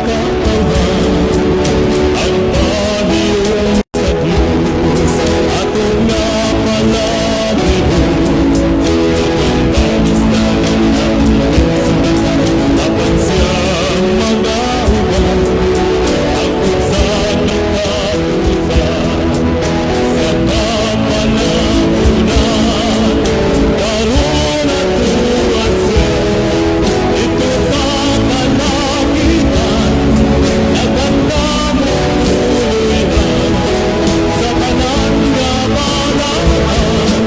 Katawhan ang paniyong sa Diyos atong nga palabihon. Ang apan siyang mga uban ang unsad ng katusan sa kapanahunan. Karon atoa siya didto sa kalangitan, nagandam tuluy-an sa tanan nga balaan.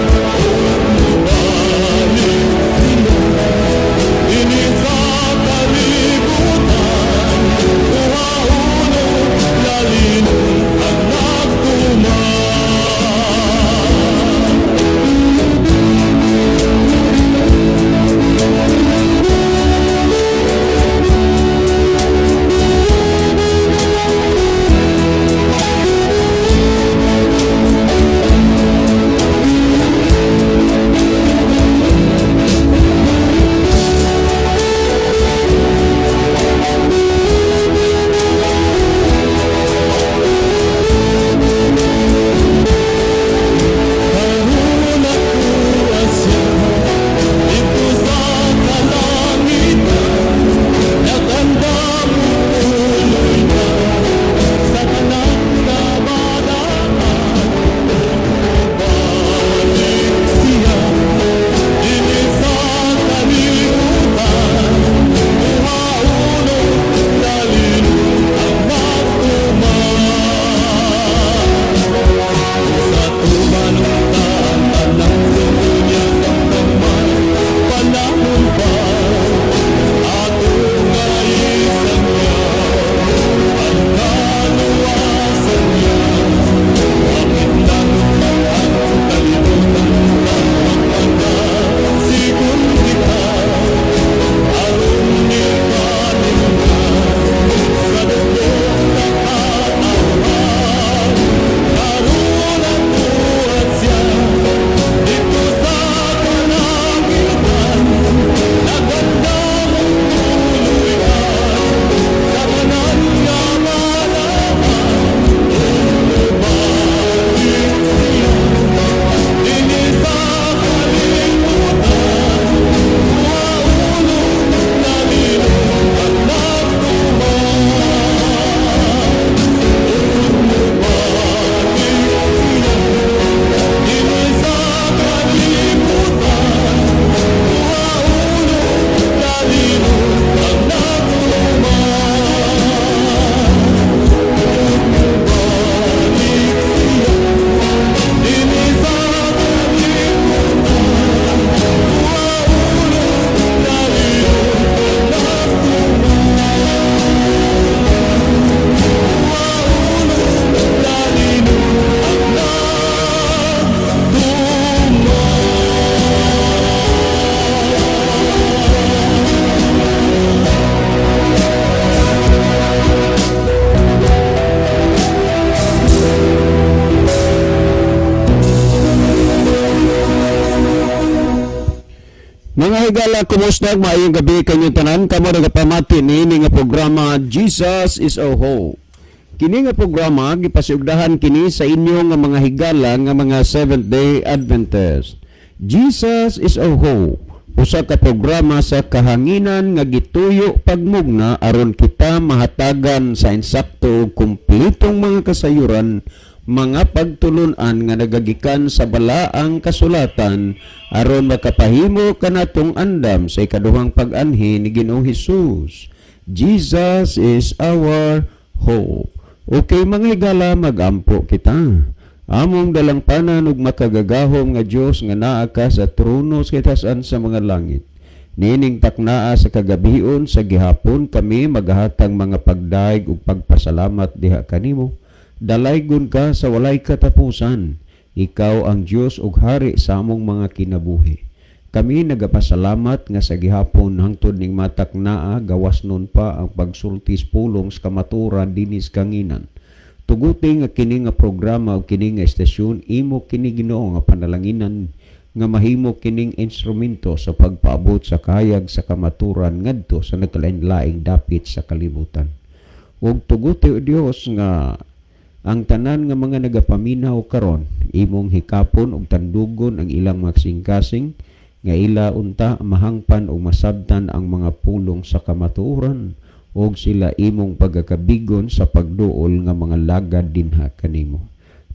Mubalik siya dinhi sa kalibutan, kuhaon og lalinon ang nagtuman. Karon atoa siya didto sa kalangitan, nagandam tuluy-an sa tanan nga balaan. Balik siya dinhi sa kalibutan, kuhaon og lalinon ang nagtuman. Sa tuman unta ang tanan niya samtang may panahon pa, atong isangyaw ang kaluwasan niya. Hapit na ang kalibutan, magpakasigon kita aron ipaningnan sa dugo sa katawhan. Karon atoa siya didto sa kalangitan, nagandam tuluy-an sa tanan nga balaan. Mubalik siya dinhi sa kalibutan, kuhaon og lalinon ang nagtuman. Mubalik siya dinhi sa kalibutan, kuhaon og lalinon ang nagtuman. Mubalik siya dinhi sa kalibutan, kuhaon og lalinon ang nagtuman. Kuhaon og lalinon ang nagtuman. Mga higala, kumusta? Maayong gabi kanyong tanan. Kamo nagapamati niini nga programa, Jesus is Our Hope. Kini nga programa gipasiugdahan kini sa inyo nga mga higala nga mga Seventh Day Adventist. Jesus is Our Hope. Usa ka programa sa kahanginan nga gituyo pagmugna aron kita mahatagan sa insakto ug kumpletong mga kasayuran, mga pagtulunan nga nagagikan sa balaang kasulatan aron makapahimo kanatong andam sa ikaduhang pag-anhi ni Ginoong Hesus. Jesus is our hope. Okay, mga higala, magampo kita. Among dalangpanan ug makagagahom nga Dios nga naa ka sa trono sa kitasan sa mga langit. Niining taknaa sa kagabion sa gihapon kami magahatag mga pagdaig ug pagpasalamat diha kanimo. Dalaygon ka sa walay katapusan. Ikaw ang Dios ug hari sa among mga kinabuhi. Kami nagapasalamat nga sa gihapon hangtod ning mataknaa gawas nun pa ang pagsulti sa pulong sa kamaturan dinis kanginan. Tuguti nga kini nga programa o kini nga estasyon imo kini, Ginoo, nga panalanginan nga mahimo kining instrumento sa pagpaabot sa kahayag sa kamaturan ngadto sa nagkalain-laing dapit sa kalibutan. Ug tuguti, o Dios, nga ang tanan nga mga nagapaminaw karon imong hikapon ug tandugon ang ilang mga kasing-kasing nga ila unta mahangpan ug masabtan ang mga pulong sa kamatuoran ug sila imong pagakabigon sa pagduol nga mga lagad dinha kanimo.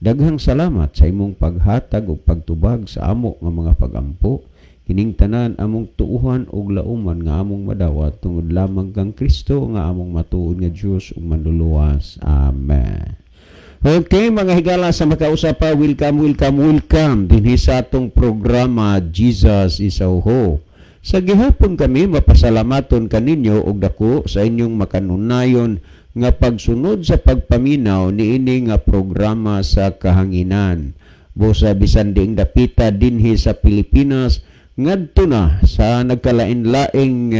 Daghang salamat sa imong paghatag ug pagtubag sa amo nga mga pagampo. Kining tanan among tuuhan ug lauman nga among madawat tungod lamang kang Kristo nga among matuod nga Dios ug Manluluwas. Amen. Okay, mga higala sa makausap pa, welcome, welcome, welcome dinhi sa atong programa Jesus is Our Hope. Sa gihapon kami mapasalamaton kaninyo og dako sa inyong makanunayon nga pagsunod sa pagpaminaw niini nga programa sa kahanginan. Busa bisan diing dapita dinhi sa Pilipinas ngadto na sa nagkalain-laing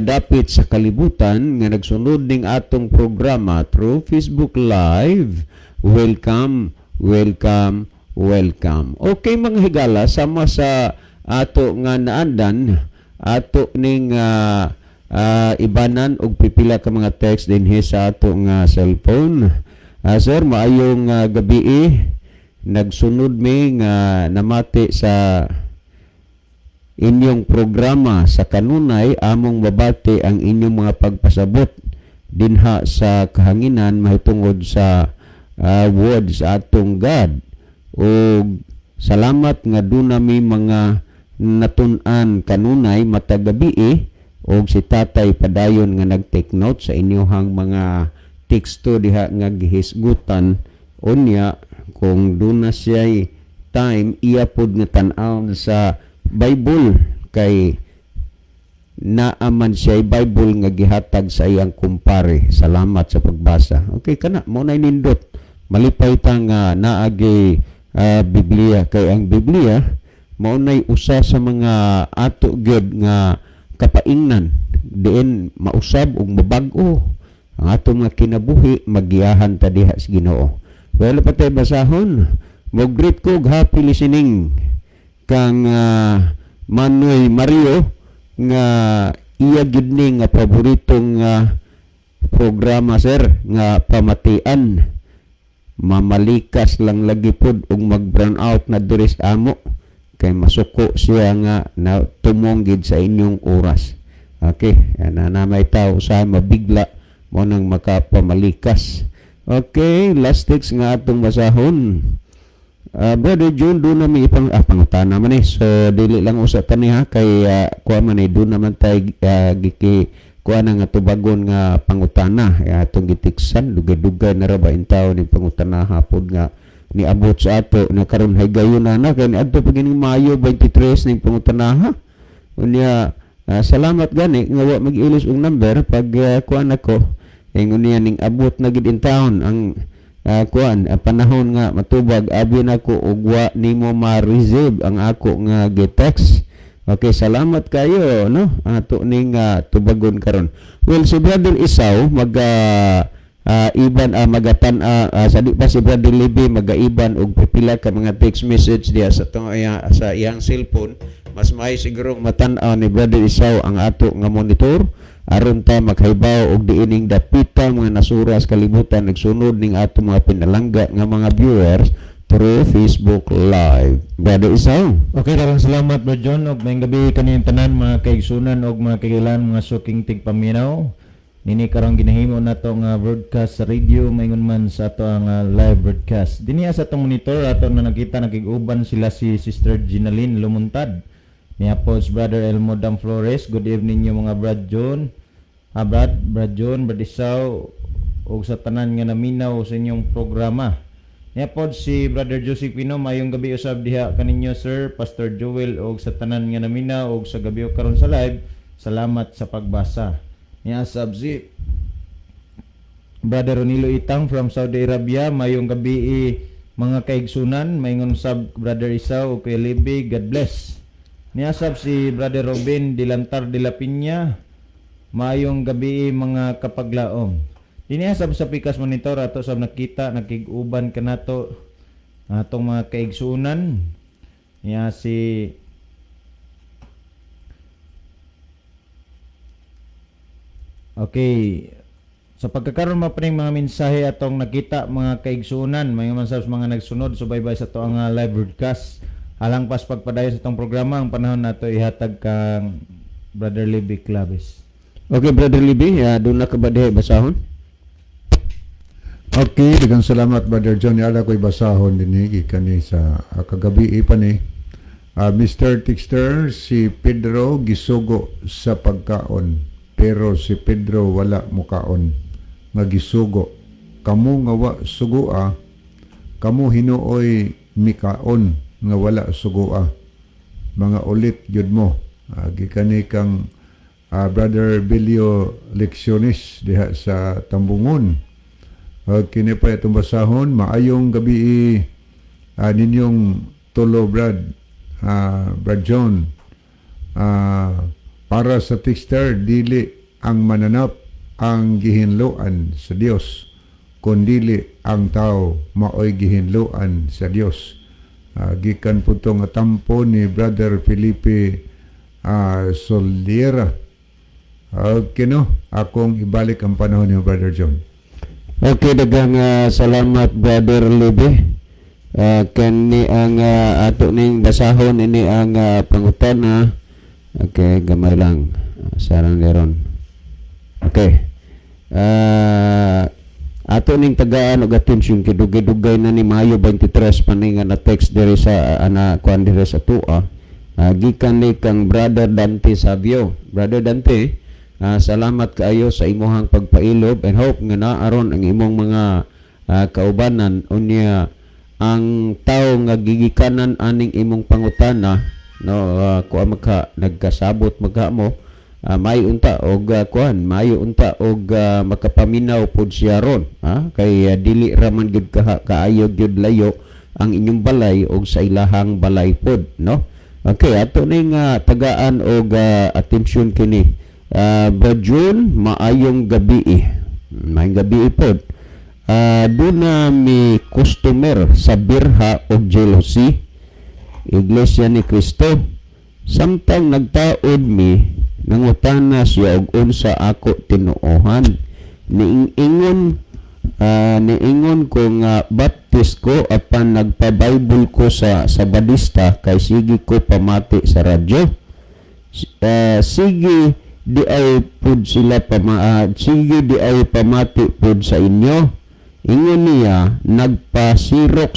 dapit sa kalibutan nga nagsunod ning atong programa through Facebook Live. Welcome, welcome, welcome. Okay, mga higala, sama sa ato nga naandan, ato ning ibanan og pipila ka mga text dinhi sa ato nga cellphone. Sir, maayong gabi. Nagsunod mi nga namati sa inyong programa sa kanunay among mabati ang inyong mga pagpasabot dinha sa kahanginan mahitungod sa words sa atong God ug salamat nga duna mi mga natun-an kanunay matag gabi og si tatay padayon nga nag-take note sa inyong mga teksto diha nga gihisgutan. Unya kung duna siya'y time, iya pod nga tan-aw sa Bible kay naaman siya Bible nga gihatag sa iyang kumpare. Salamat sa pagbasa. Okay kana mo na nindot. Malipay ta nga naagi Biblia kay ang Biblia mao nay usa sa mga ato gyud nga kapaingnan diin mausab ug mabag-o ang atong mga kinabuhi, magiyahan ta diha sa Ginoo. Well, patay basahon. Mo greet ko og happy listening kang Manoy Mario nga iya gid ni nga paboritong programa, sir, nga pamatian. Mamalikas lang lagi pod ug mag brown out na diri sa amo kay masuko siya nga na tumong gid sa inyong oras. Okay, na na may tao sa mabigla mo nang makapamalikas. Okay, last text nga atong basahon. Brother June, doon na may ipang pangutana man eh. So dili lang usa tani ha kay kuha man eh doon naman tay giki kuha na nga tubagon nga pangutana atong gitiksan. Dugay-dugay na ra ba intaw ni pangutana hapon nga niabot sa ato na karon higayon na na kay niadto pa gining Mayo 23 ning pangutana ha. Unya salamat gani nga wa mag-ilis og number pag kuha nako. Ingon niya ning abot na gid in town ang kuan panahon nga matubag abi nako ug wa nimo ma-receive ang ako nga gi-text. Okay, salamat kayo no ato ning tubagon karon. Well, si Brother Isaw mag iban magatan sa di pa si Brother Libby magaiban og pipila ka mga text message diya sa tong sa iyang cellphone. Mas may siguro matan-aw ni Brother Isaw ang ato nga monitor aron ta makaibaw og diining dapita mga nasura sa kalibutan nagsunod ning ato mga pinalangga nga mga viewers through Facebook Live. Brother Isaw. Okay, daghang salamat, Bro John, og maayong gabi kaning tanan mga kaigsunan og mga kagilan, mga suking tigpaminaw. Nini karong ginahimo nato nga broadcast sa radio maingon man sa ato ang live broadcast. Dinhi sa atong monitor ato na nakita nakig-uban sila si Sister Ginaline Lumuntad. Niya po si Brother Elmo Dam Flores. Good evening nyo mga Brad John. Ah, Brad, Brad John, Brad Isaw, ug sa tanan nga naminaw sa inyong programa. Niya pod si Brother Joseph Pino, mayong gabi usab diha kaninyo, Sir Pastor Joel, og sa tanan nga naminaw og sa gabi karon sa live. Salamat sa pagbasa. Niya sab si Brother Ronilo Itang from Saudi Arabia, mayong gabi mga kaigsunan, maingon sab Brother Isaw ug Kuya Libby, God bless. Niya sab si Brother Robin Dilantar de la Piña, maayong gabi mga kapaglaom. Dinhi sab sa Pikas Monitor ato sab nakita nakig-uban kanato atong mga kaigsunan. Niya si Okay. Sa pagkakaroon mo pa ning mga mensahe atong nakita, mga kaigsunan, mga man sa mga nagsunod subaybay sa atoang live broadcast. Alang pas pagpadayon sa atong programa, ang panahon nato ihatag kang Brother Libby Claves. Okay, Brother Libby, duna ka ba diha basahon? Okay, daghang salamat, Brother John. Ala ko'y basahon dinhi gikan ni sa kagabi pa ni. Mr. Tixter, si Pedro gisugo sa pagkaon, pero si Pedro wala mukaon nga gisugo. Kamo nga wa sugoa, kamo hinuoy mikaon nga wala sugoa. Mga ulit gyud mo. Gikan ni kang Brother Bilio Leccionis diha sa Tambungon. Kini pa itong basahon, maayong gabi ninyong tulo, Brad John. Para sa texter, dili ang mananap ang gihinloan sa Dios, kundili ang tao maoy gihinloan sa Dios. Gikan po ito nga tampo ni Brother Felipe Soliera. Okay, no? Akong ibalik ang panahon ni Brother John. Okay, daghang salamat, Brother Libby. Kani ang ato ning basahon, ini ang pangutana. Okay, gamay lang. Sarang meron. Okay. Ato ning tagaan og atensyon kay dugay-dugay na ni, Mayo 23 pa ni nga na text diri sa ana kuan diri sa tua. Gikan ni kang Brother Dante Savio. Brother Dante, salamat kaayo sa imuhang pagpailob and hope nga naaron ang imong mga kaubanan. Unya ang tawo nga gigikanan aning imong pangutana, no, kuha maka nagkasabot magka mo, maayo unta og kuan, maayo unta og makapaminaw pod siya ron, ha, kay dili ra man gyud kaayo gyud layo ang inyong balay og sa ilahang balay pod, no? Okay, ato ning tagaan og atensyon kini. Brad June, maayong gabi. Maayong gabi pod. Duna mi customer sa birha og jealousy, Iglesia ni Cristo. Samtang nagtaod mi, nangutana siya og unsa ako tinuohan. Niingon ko nga Baptist ko apan nagpa-Bible ko sa Sabadista kay sige ko pamati sa radyo. Sige di ay pud sila sige di ay pamati pud sa inyo. Ingon niya nagpa-Xerox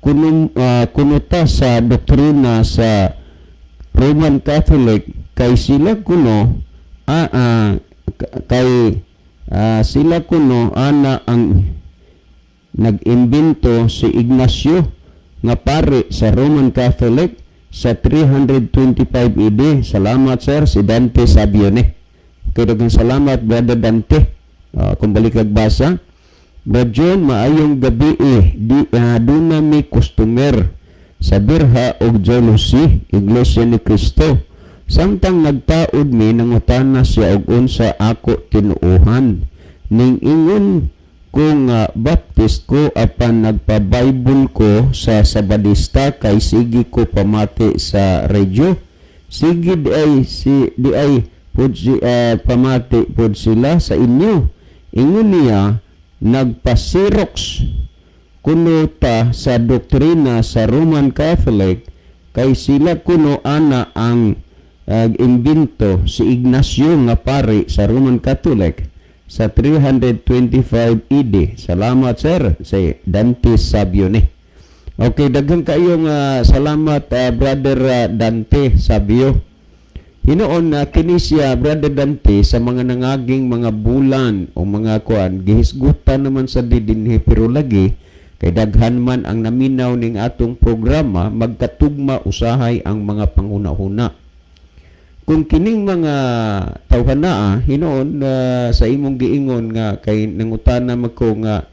kuno ta sa doktrina sa Roman Catholic kay sila kuno kay sila kuno ana ang nag-imbento si Ignacio nga pare sa Roman Catholic sa 325 AD. Salamat, sir, si Dante Sabione. Okay, daghang salamat, Brother Dante. Kung balik basa. Brad John, maayong gabi eh. Di, duna mi customer sa birha og jealousy, Iglesia ni Cristo. Samtang nagtaod mi, nangutana siya og unsa ako tinuohan. Ning ingon ko nga Baptist ko apan nagpa-Bible ko sa Sabadista kay sige ko pamati sa radyo. Sige di ay si di ay pud si, pamati pud sila sa inyo. Ingon niya nagpa-Xerox kuno ta sa doktrina sa Roman Catholic kay sila kuno ana ang imbento si Ignacio nga pare sa Roman Catholic sa 325 AD. Salamat, sir, si Dante Sabione. Okay, daghan kayong salamat, Brother Dante Sabio. Hinuon na kini siya, Brother Dante, sa mga nangaging mga bulan o mga kuan gihisgutan naman sa didinhi, pero lagi kay daghan man ang naminaw ning atong programa, magkatugma usahay ang mga panghuna-huna. Kung kining mga tawhana, hinuon sa imong giingon nga kay nangutana man ko nga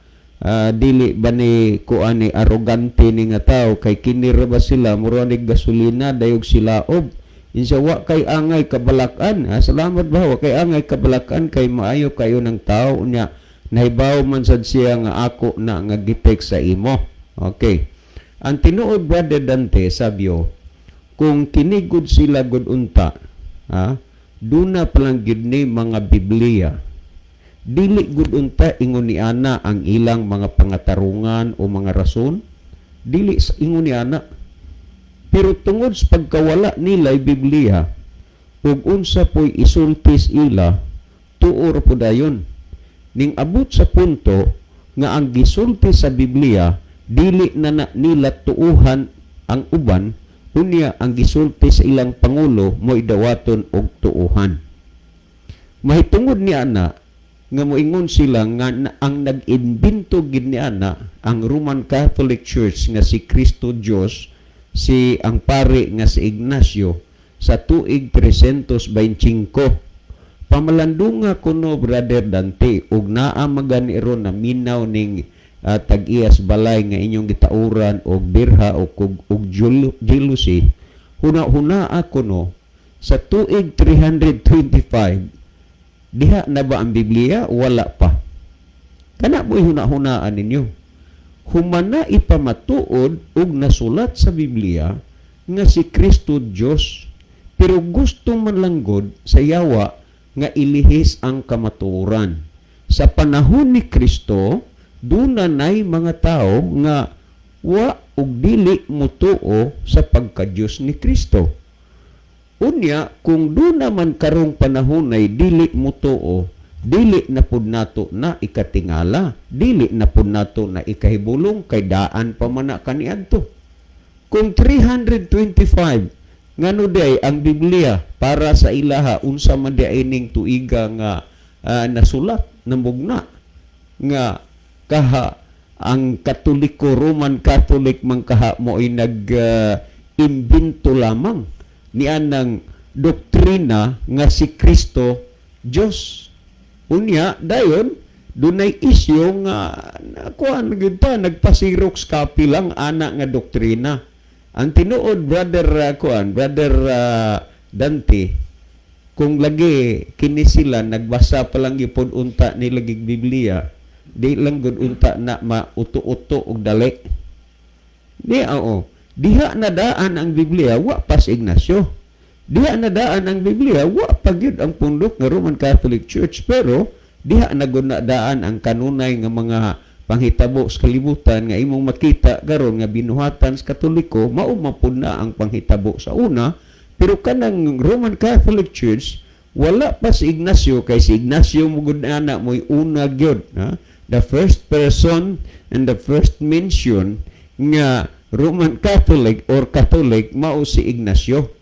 dili ba ni kuan ni arrogante ni nga tao kay kini ra ba sila mura ni gasolina dayog sila ob insa wa kay angay kabalakan. Salamat ba wa kay angay kabalakan kay maayo kayo ng tao. Unya nahibaw man sad siya nga ako na nga gitek sa imo. Okay, ang tinuod, Brother Dante Sabio, kung kinigod sila gud unta, ha, duna pa lang gyud ni mga Biblia. Dili gud unta ingon ni ana ang ilang mga pangatarungan o mga rason, dili sa ingon ni ana. Pero tungod sa pagkawala nila Biblia ug unsa po'y isultis ila, tuo ra pud dayon. Ning abot sa punto nga ang gisulti sa Biblia dili na, na nila tuuhan ang uban, unya ang gisulti sa ilang pangulo mo'y dawaton og tuuhan. Mahitungod ni ana nga moingon sila nga ang nag-imbento gid ni ana ang Roman Catholic Church nga si Kristo Dios, si ang pare nga si Ignacio sa tuig 325. Pamalandunga kuno, Brother Dante, ug naa magani ron na minaw ning tag-iyas balay nga inyong gitauran og birha o og jealousy. Huna-huna ako no, sa tuig 325, diha na ba ang Biblia? Wala pa. Kana mo'y huna-hunaan ninyo. Humana ipamatuod og nasulat sa Biblia nga si Kristo Dios, pero gusto man lang gud sa yawa nga ilihis ang kamatuoran. Sa panahon ni Kristo, duna nay mga tao nga wa og dili mutuo sa pagka-Dios ni Kristo. Unya, kung duna man karong panahon ay dili mutuo, dili na pud nato na ikatingala, dili na pud nato na ikahibulong kay daan pa man na kaniadto. Kung 325, ngano day ang Biblia para sa ilaha, unsa man di ay ning tuiga nga nasulat namugna nga kaha ang Katoliko, Roman Catholic man kaha mo ay nag imbento lamang ni anang doktrina nga si Kristo Dios? Unya dayon dunay isyu nga kuan gyud ta, nagpa-Xerox copy lang ana nga doktrina. Ang tinuod, brother kuan, brother Dante, kung lagi kini sila nagbasa pa lang gyud unta nila gig Biblia, di lang gud unta na mauto-uto og dali. Di oo. Diha na daan ang Biblia, wa pa si Ignacio. Diha na daan ang Biblia, wa pa gyud ang pundok nga Roman Catholic Church, pero diha na gud na daan ang kanunay nga mga panghitabo sa kalibutan nga imong makita karon nga binuhatan sa Katoliko, mao man pud na ang panghitabo sa una. Pero kanang Roman Catholic Church, wala pa si Ignacio, kay si Ignacio mo gud ana mo'y una gyud, ha? The first person and the first mention nga Roman Catholic or Catholic mao si Ignacio.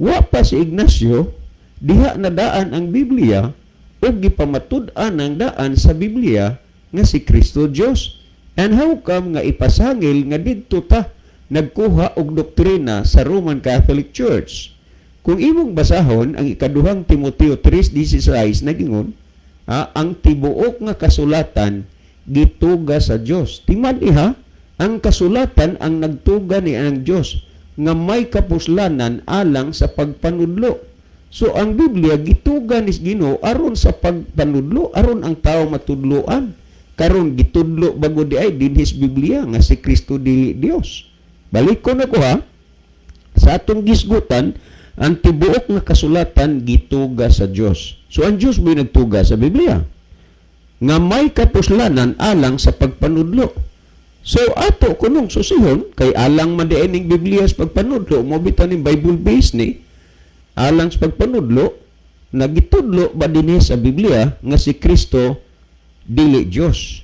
Wa pa si Ignacio, diha na daan ang Biblia ug gipamatud-an ang daan sa Biblia nga si Kristo Dios. And how come nga ipasangil nga didto ta nagkuha og doktrina sa Roman Catholic Church? Kung imong basahon ang ikaduhang Timoteo 3:16, nagingon, ang tibuok nga kasulatan gituga sa Dios. Timan iha, ang kasulatan ang nagtuga ni ang Dios nga may kapuslanan alang sa pagpanudlo. So ang Biblia gituga ni Ginoo aron sa pagpanudlo, aron ang tao matudloan. Karon gitudlo bago di ay dinhis Biblia nga si Kristo dili Dios. Balik ko na ko ha. Sa atong gisgutan, ang tibuok nga kasulatan gituga sa Dios. So ang Dios mo'y nagtuga sa Biblia nga may kapuslanan alang sa pagpanudlo. So ato kunong susihon kay alang man di ning Biblia sa pagpanudlo, mo bitaw ning Bible base ni alang sa pagpanudlo, nagitudlo ba dinhi sa Biblia nga si Kristo dili Dios?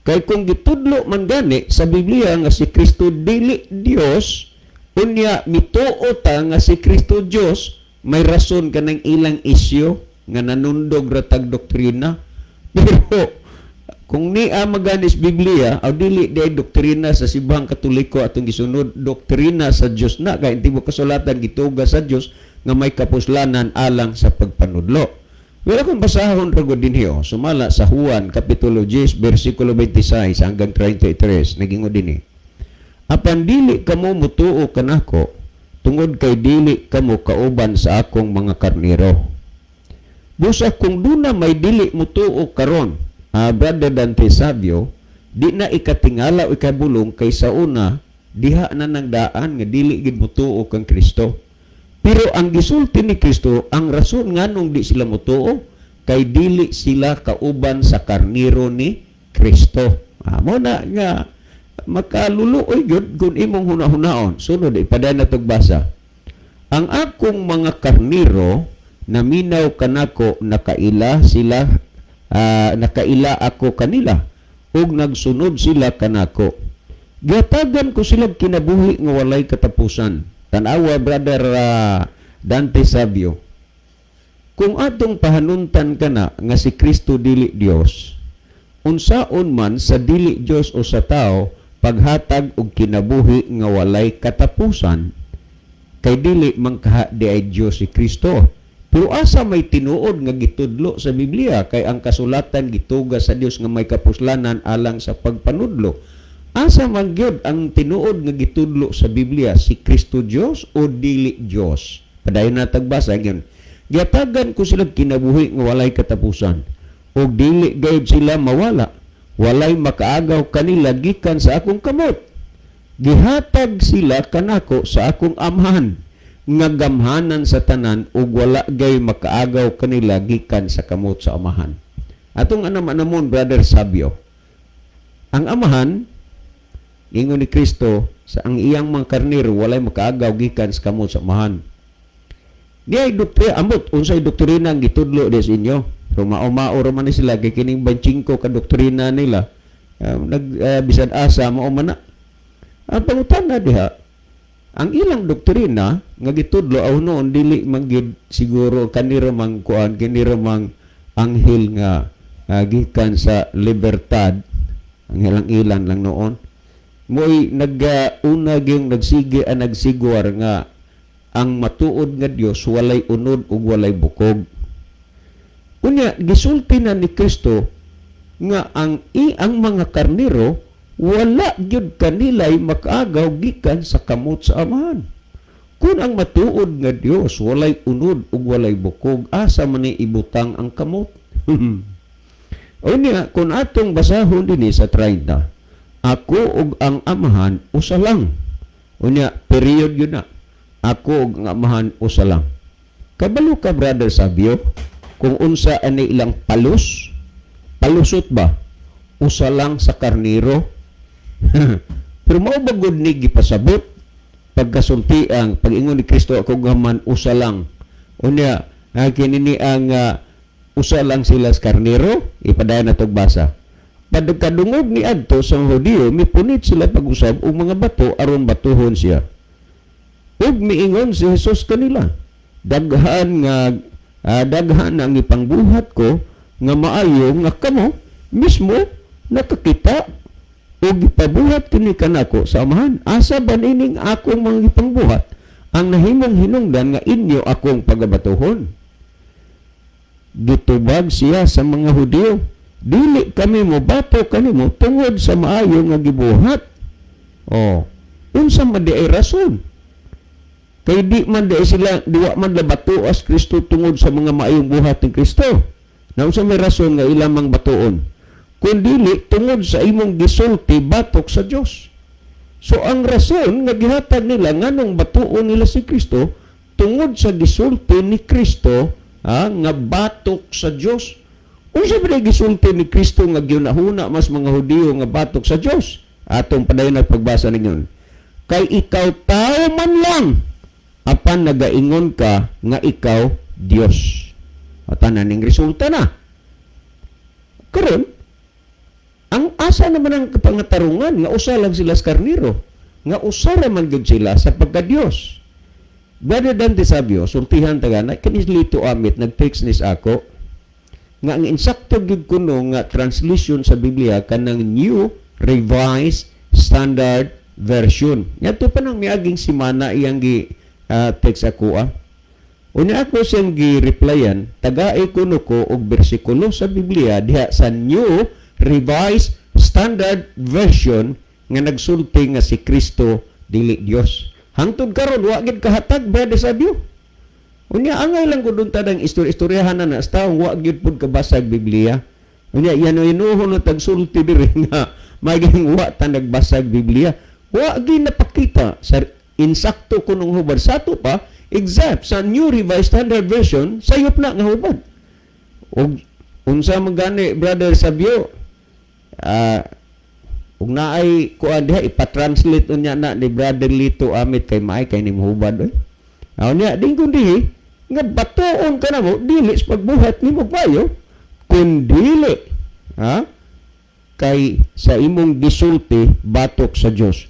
Kay kung gitudlo man gani sa Biblia nga si Kristo dili Dios, unya mituo ta nga si Kristo Dios, may rason kanang ilang isyu nga nanundog ra tag doktrina. Pero kung niya maganis Biblia, aw dili di ay doktrina sa Simbahang Katoliko atong gisunod, doktrina sa Dios na kay tibuok kasulatan gituga sa Dios nga may kapuslanan alang sa pagpanudlo. Well, akong basahon ra gud dinhi oh, sumala sa Juan kapitulo 10 bersikulo 26 hanggang 33, nagingon dinhi. "Apan dili kamo mutuo kanako tungod kay dili kamo kauban sa akong mga karnero." Busa kung duna may dili mutuo karon, Brother Dante Savio, di na ikatingala o ikabulong kay sa una diha na nang daan nga dili gid mutuo kang Kristo. Pero ang gisulti ni Kristo, ang rason nganong di sila mutuo, kay dili sila kauban sa karniro ni Kristo. Mao na nga makaluluoy gyud kung imong hunahunaon. Sunod, ipadayon na basa. Ang akong mga karniro naminaw kanako, nakaila sila, nakaila ako kanila ug nagsunod sila kanako. Gihatagan ko sila kinabuhi nga walay katapusan. Tanawa, Brother Dante Sabio. Kung atong pahanuntan kana nga si Kristo dili Dios, unsaon man sa dili Dios o sa tao paghatag og kinabuhi nga walay katapusan, kay dili man kaha di ay Dios si Kristo? Pero asa may tinuod nga gitudlo sa Biblia, kay ang kasulatan gituga sa Dios nga may kapuslanan alang sa pagpanudlo? Asa man gyud ang tinuod nga gitudlo sa Biblia, si Kristo Dios o dili Dios? Padayon na tagbasa gyud. Gihatagan ko sila kinabuhi nga walay katapusan ug dili gayud sila mawala. Walay makaagaw kanila gikan sa akong kamot. Gihatag sila kanako sa akong Amahan nga gamhanan sa tanan, ug wala gay makaagaw kanila gikan sa kamot sa Amahan. Atong anam-anamon, Brother Sabio. Ang Amahan, ingon ni Kristo sa ang iyang mga karniro walay makaagaw gikan sa kamot sa Amahan. Di ay doktrina, ambot unsay doktrina ang gitudlo di sa inyo. So mao-mao ra man ni sila kay kining 25 ka doktrina nila. Nag bisan asa mao man na. Ang pangutana diha, ang ilang doktrina nga gitudlo aw noon dili man gid siguro kanira mang kuan, kinira mang anghel nga gikan sa Libertad, ang ilang ilan lang noon mo'y nag-una gyung nagsige ang nagsigwar nga ang matuod nga Dios walay unod ug walay bukog. Unya gisulti na ni Kristo nga ang mga karniro wala gyud kanilay makaagaw gikan sa kamot sa Amahan. Kung ang matuod nga Dios walay unod ug walay bukog, asa man ni ibutang ang kamot? Unya kung atong basahon dinhi sa 30, ako ug ang Amahan usa lang. Unya period yun na. Ako ug ang Amahan usa lang. Kabalo ka, Brother Sabio, kung unsa ani ilang palus? Palusot ba? Usa lang sa karniro. Pero mao ba gud ni gipasabot pagkasulti ang pag-ingon ni Kristo, ako gaman usa lang? Unya, kini ni ang usa lang sila sa karniro, ipadayon na basa. Pagkadungog ni adto sa mga Hudiyo, mipunit sila pag-usab og mga bato aron batuhon siya. Ug miingon si Jesus kanila, daghan ang ipangbuhat ko nga maayo nga kamo mismo nakakita ug gipabuhat kini kanako sa Amahan. Asa ba nining akong mga gipangbuhat ang nahimong hinungdan nga inyo akong pagabatuhon? Gitubag siya sa mga Hudiyo, dili kami mobato kanimo tungod sa maayo nga gibuhat. Oh, unsa man di ay rason? Kay di man di sila, diwa man la bato as Kristo tungod sa mga maayong buhat ni Kristo. Na unsa may rason nga ilang mang batuon? Kung dili tungod sa imong gisulti batok sa Dios. So ang rason nga gihatag nila nganong batuon nila si Kristo tungod sa gisulti ni Kristo nga batok sa Dios. Unsa ba gisulti ni Kristo nga giunahuna mas mga Hudiyo nga batok sa Dios? Atong padayon na pagbasa ninyon. Kay ikaw tao man lang, apan nagaingon ka nga ikaw Dios. At ning resulta na. Karon, ang asa naman ang pangatarungan nga usa lang sila sa karniro, nga usa ra man gyud sila sa pagka-Dios? Brother Dante Sabio, sultihan taga na kanis Lito Amit nag-text nis ako nga ang insakto gyud kuno nga translation sa Biblia kanang New Revised Standard Version. Ngadto pa nang miaging semana iyang gi text ako ah. Unya ako siyang gi-replyan, tagae kuno ko og bersikulo sa Biblia diha sa New Revised Standard Version nga nagsulti nga si Kristo dili Dios. Hangtod karon wa gid kahatag, Brother Sabio. Unya angay lang ko dun tanang istorya-istoryahan na na sa taong wa gyud pud kabasag Biblia. Unya yan inuhon na tagsulti diri nga maging wa ta nagbasag Biblia. Wa gyud napakita sa insakto kunong hubad sa ato pa, except sa New Revised Standard Version, sayop na nga hubad. Ug unsa man gani, Brother Sabio, ug naay kuan diha, ipa-translate unya na ni Brother Lito Amit kay maay kay ni mohubad oy. Aw niya dingkon dihi nga batuon ka namo dili sa pagbuhat nimo payo kun dili ha kay sa imong gisulti batok sa Dios.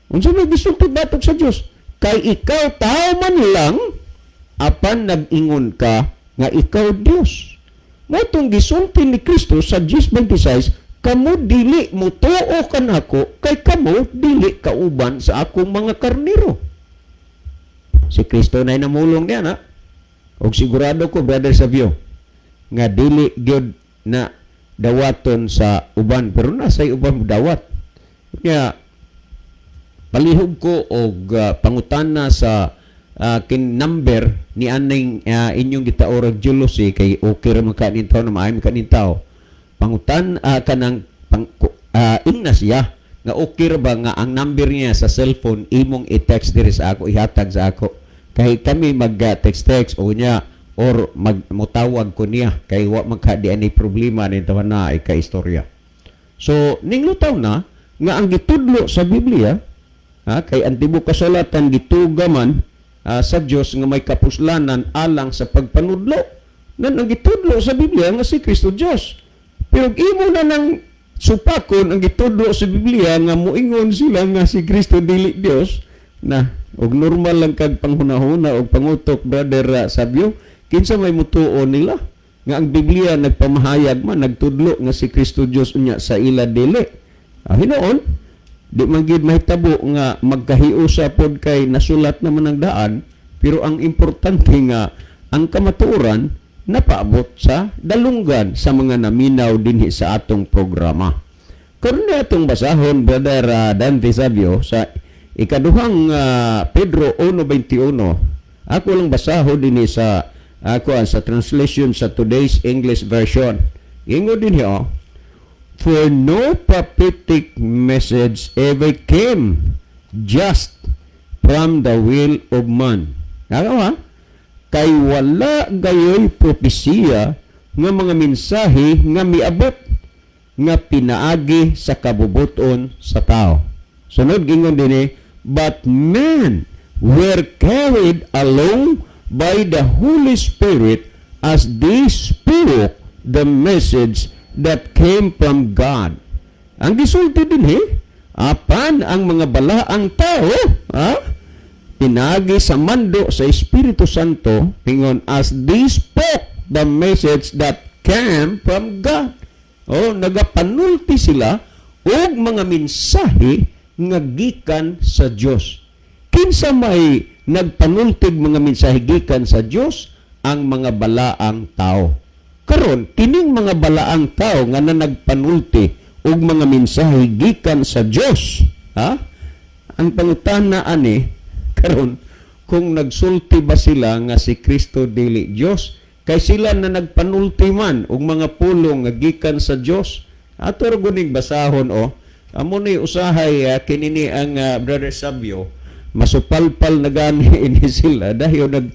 Unsa may gisulti batok sa Dios? Kay ikaw tao man lang apan nag-ingon ka nga ikaw Dios. Mao tong gisulti ni Kristo sa 10:26, kamo dili mutuo kanako kay kamo dili kauban sa akong mga karnero. Si Kristo na namulong niya na. Og sigurado ko, Brother Savio, nga dili gyud na dawaton sa uban, pero nasa uban dawat. Kaya palihog ko og pangutana sa kin number ni aning inyong gitaorag jealousy kay okay ra man ka nin tao na maayo man ka nin tao. Pangutan kanang pang, ingna siya nga okay ra ba nga ang number niya sa cellphone imong i-text diri sa ako, ihatag sa ako kay kami mag text text o niya or mag mutawag ko niya kay wa man ka di ani problema nin tawa na ay ka istorya. So ninglutaw na nga ang gitudlo sa Biblia ha, kay ang tibuok kasulatan gituga man sa Dios nga may kapuslanan alang sa pagpanudlo. Nan ang gitudlo sa Biblia nga si Kristo Dios. Pero imo na nang supakon ang gitudlo sa Biblia nga moingon sila nga si Kristo dili Dios na, og normal lang kag panghunahuna og pangutok, Brother Sabio, kinsa may mutuo nila nga ang Biblia nagpamahayag man, nagtudlo nga si Kristo Dios, unya sa ila dili? Hinuon di man gid mahitabo nga magkahiusa pod kay nasulat naman ang daan, pero ang importante nga ang kamatuoran napaabot sa dalunggan sa mga naminaw dinhi sa atong programa. Karon na atong basahon, Brother Dante Sabio, sa ikaduhang Pedro 1:21. Ako lang basahon dinhi sa ako sa translation sa Today's English Version. Ingon dinhi oh, "For no prophetic message ever came just from the will of man." Ano ha? Kay wala gayoy propesiya nga mga mensahe nga miabot nga pinaagi sa kabubuton sa tao. Sunod gingon dinhi, "But men were carried along by the Holy Spirit as they spoke the message that came from God." Ang gisulti dinhi, apan ang mga balaang tao, ha? Pinagi sa mando sa Espiritu Santo, ingon, "as they spoke the message that came from God." Oh, nagapanulti sila og mga mensahe nga gikan sa Dios. Kinsa may nagpanultig mga mensahe gikan sa Dios? Ang mga balaang tao. Karon, kining mga balaang tao nga na nagpanulti og mga mensahe gikan sa Dios, ha? Ang pangutana ani karon kung nagsulti ba sila nga si Kristo dili Dios kay sila na nagpanulti man og mga pulong nga gikan sa Dios. Ato ra guning basahon oh. Amo ni usahay kinini ang Brother Sabio masupalpal na gani ini sila dahil nag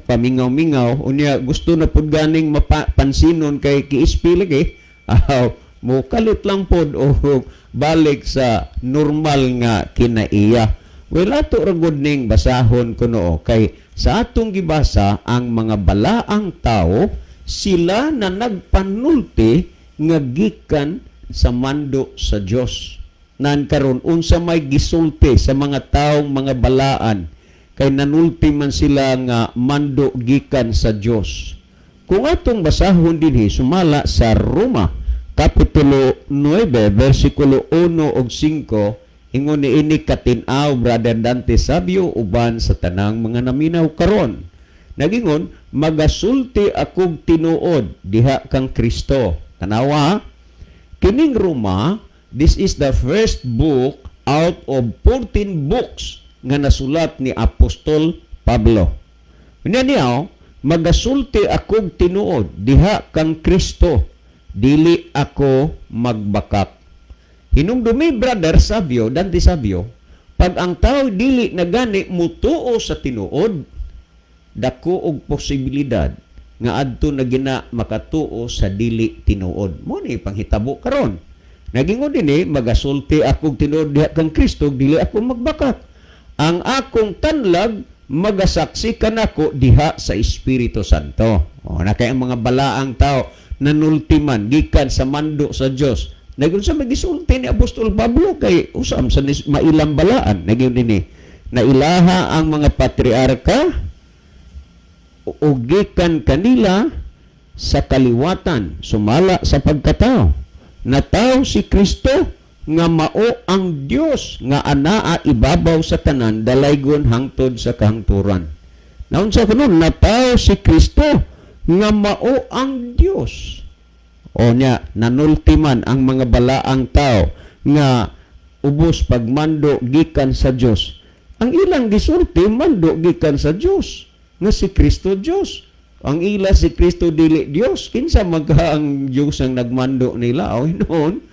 pamingaw-mingaw unya gusto na pud ganing mapansinon kay kiispi lagi. Aw mo kalit lang pod o balik sa normal nga kinaiya. Well, ato ra gud ning basahon kuno kay sa atong gibasa ang mga balaang tao sila na nagpanulti nga gikan sa mando sa Dios. Nan karon unsa may gisulti sa mga taong mga balaan kay nanulti man sila nga mando gikan sa Dios? Kung atong basahon dinhi sumala sa Roma kapitulo 9 bersikulo 1 ug 5, ingon ni ini katin-aw, Brother Dante Sabio, uban sa tanang mga naminaw karon. Nagingon, "Magasulti akog tinuod diha kang Kristo." Tanawa, kining Roma, this is the first book out of 14 books nga nasulat ni Apostol Pablo. Unya niya, oh, "Magasulti akog tinuod diha kang Kristo, dili ako magbakak." Hinumdumi, Brother Sabio, Dante Sabio, pag ang tao dili na gani mutuo sa tinuod, dako og posibilidad nga adto na gina makatuo sa dili tinuod. Mo ni panghitabo karon. Nagingon dinhi, "Magasulti akong tinuod diha kang Kristo, dili ako magbakak. Ang akong tanlag magasaksi kanako diha sa Espiritu Santo." O na kay ang mga balaang tao nanultiman gikan sa mando sa Dios. Nagun sa magisulti ni Apostol Pablo kay usam sa mailang balaan. Nagingon dinhi, nailaha ang mga patriarka o gikan kanila sa kaliwatan sumala sa pagkatao. Nataw si Kristo nga mao ang Dios nga anaa ibabaw sa tanan, dalaygon hangtod sa kahangturan. Naunsa kuno nataw si Kristo nga mao ang Dios? O nya nanultiman ang mga balaang tao nga ubos pagmando gikan sa Dios. Ang ilang gisulti, mando gikan sa Dios nga si Kristo Dios. Ang ila, si Kristo dili Dios. Kinsa magka ang Dios ang nagmando nila? O noon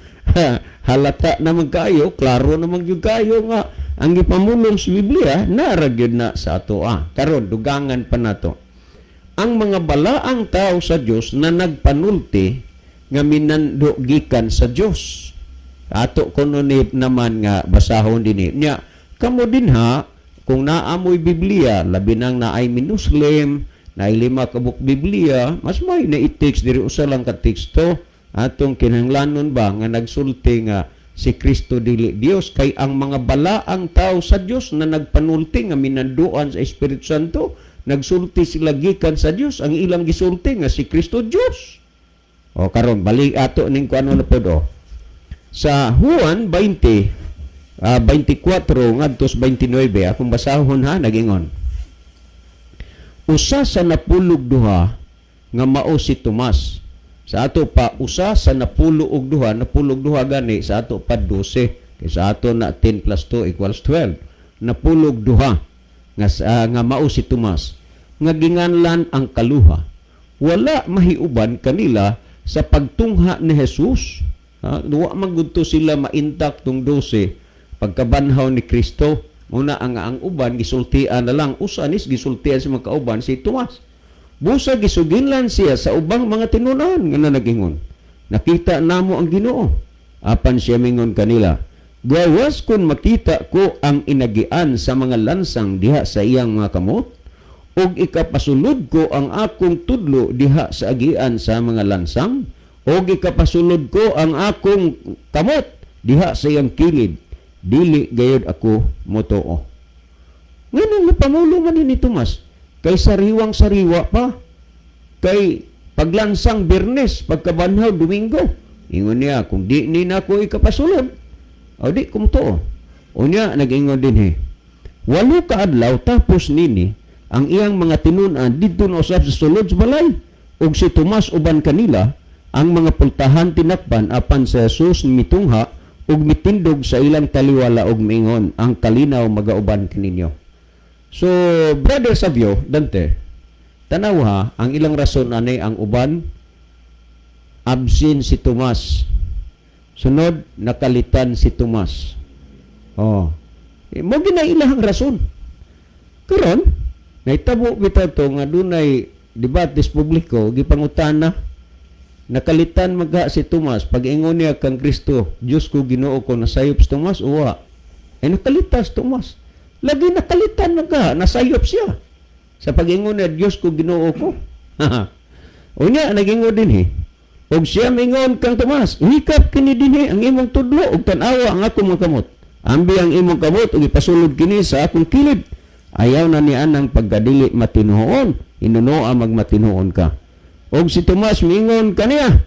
halata naman kayo, klaro naman gyud kayo nga ang gipamulong sa Biblia nara gyud na sa atoa. Karon dugangan pa nato ang mga balaang tao sa Dios na nagpanulti nga minando gikan sa Dios. Ato kuno ni naman nga basahon dinhi. Nya kamo dinha, kung naamoy Biblia, labi nang naay minuslim, naay lima ka buok Biblia, mas may na i-text diri, usa lang ka teksto atong kinahanglanon ba nga nagsulti nga si Kristo dili Dios, kay ang mga balaang tao sa Dios na nagpanulti nga minanduan sa Espiritu Santo, nagsulti sila gikan sa Dios. Ang ilang gisulti nga si Kristo Dios. O karon balik ato ning kuano na pod o sa Juan 20 24 ngadto sa 29, akong basahon ha. Nagingon, usa sa napulog duha nga mao si Tomas. Sa ato pa usa sa napulo og duha, napulog duha gani, sa ato pa 12, kay sa ato na 10 plus 2 equals 12. Napulog duha nga mao si Tomas nga ginganlan ang Kaluha, wala mahiuban kanila sa pagtungha ni Jesus. Ha, wa man gud to sila maintak tong 12 pagkabanhaw ni Kristo. Una ang uban gisultian na lang. Usa nis gisultian sa mga kauban, si Tomas. Busa gisuginlan siya sa ubang mga tinunan nga nanagingon, "Nakita namo ang Ginoo." Apan siya mingon kanila, "Gawas kun makita ko ang inagian sa mga lansang diha sa iyang mga kamot, ug ikapasulod ko ang akong tudlo diha sa agian sa mga lansang, ug ikapasulod ko ang akong kamot diha sa iyang kilid, dili gayud ako motoo." Nganong napamulo man ni Tomas? Kay sariwang sariwa pa. Kay paglansang Biyernes, pagkabanhaw Domingo. Ingon niya, "Kung di ni nako ikapasulod, o di ko motoo." Unya, nag-ingon dinhi, 8 ka adlaw tapos nini, ang iyang mga tinun-an didto na usab sa sulod sa balay. Ug si Tomas uban kanila. Ang mga pultahan tinakpan, apan si Jesus mitungha ug mitindog sa ilang taliwala ug miingon, "Ang kalinaw magauban kaninyo." So, Brother Savio, Dante, tanaw ha, ang ilang rason ani ang uban, absent si Tomas. Sunod, nakalitan si Tomas. Oh. Eh, mo gina ilahang rason. Karon, naitabo bitaw to nga dunay debates publiko, gipangutana, nakalitan magha si Tomas pag ingon niya kang Kristo, "Diyos ko, Ginoo ko," nasayop si Tomas uwa? Ay, nakalitan si Tomas. Lagi nakalitan magha, nasayop siya sa pag-ingon niya, "Diyos ko, Ginoo ko." Unya nagingon dinhi, ug siya mingon kang Tomas, "Hikap kini dinhi ang imong tudlo ug tan-awa ang akong mga kamot. Ambi ang imong kamot ug ipasulod kini sa akong kilid. Ayaw na ni anang pagkadili matinuon, hinunoa magmatinuon ka." Og si Tomas mingon kaniya,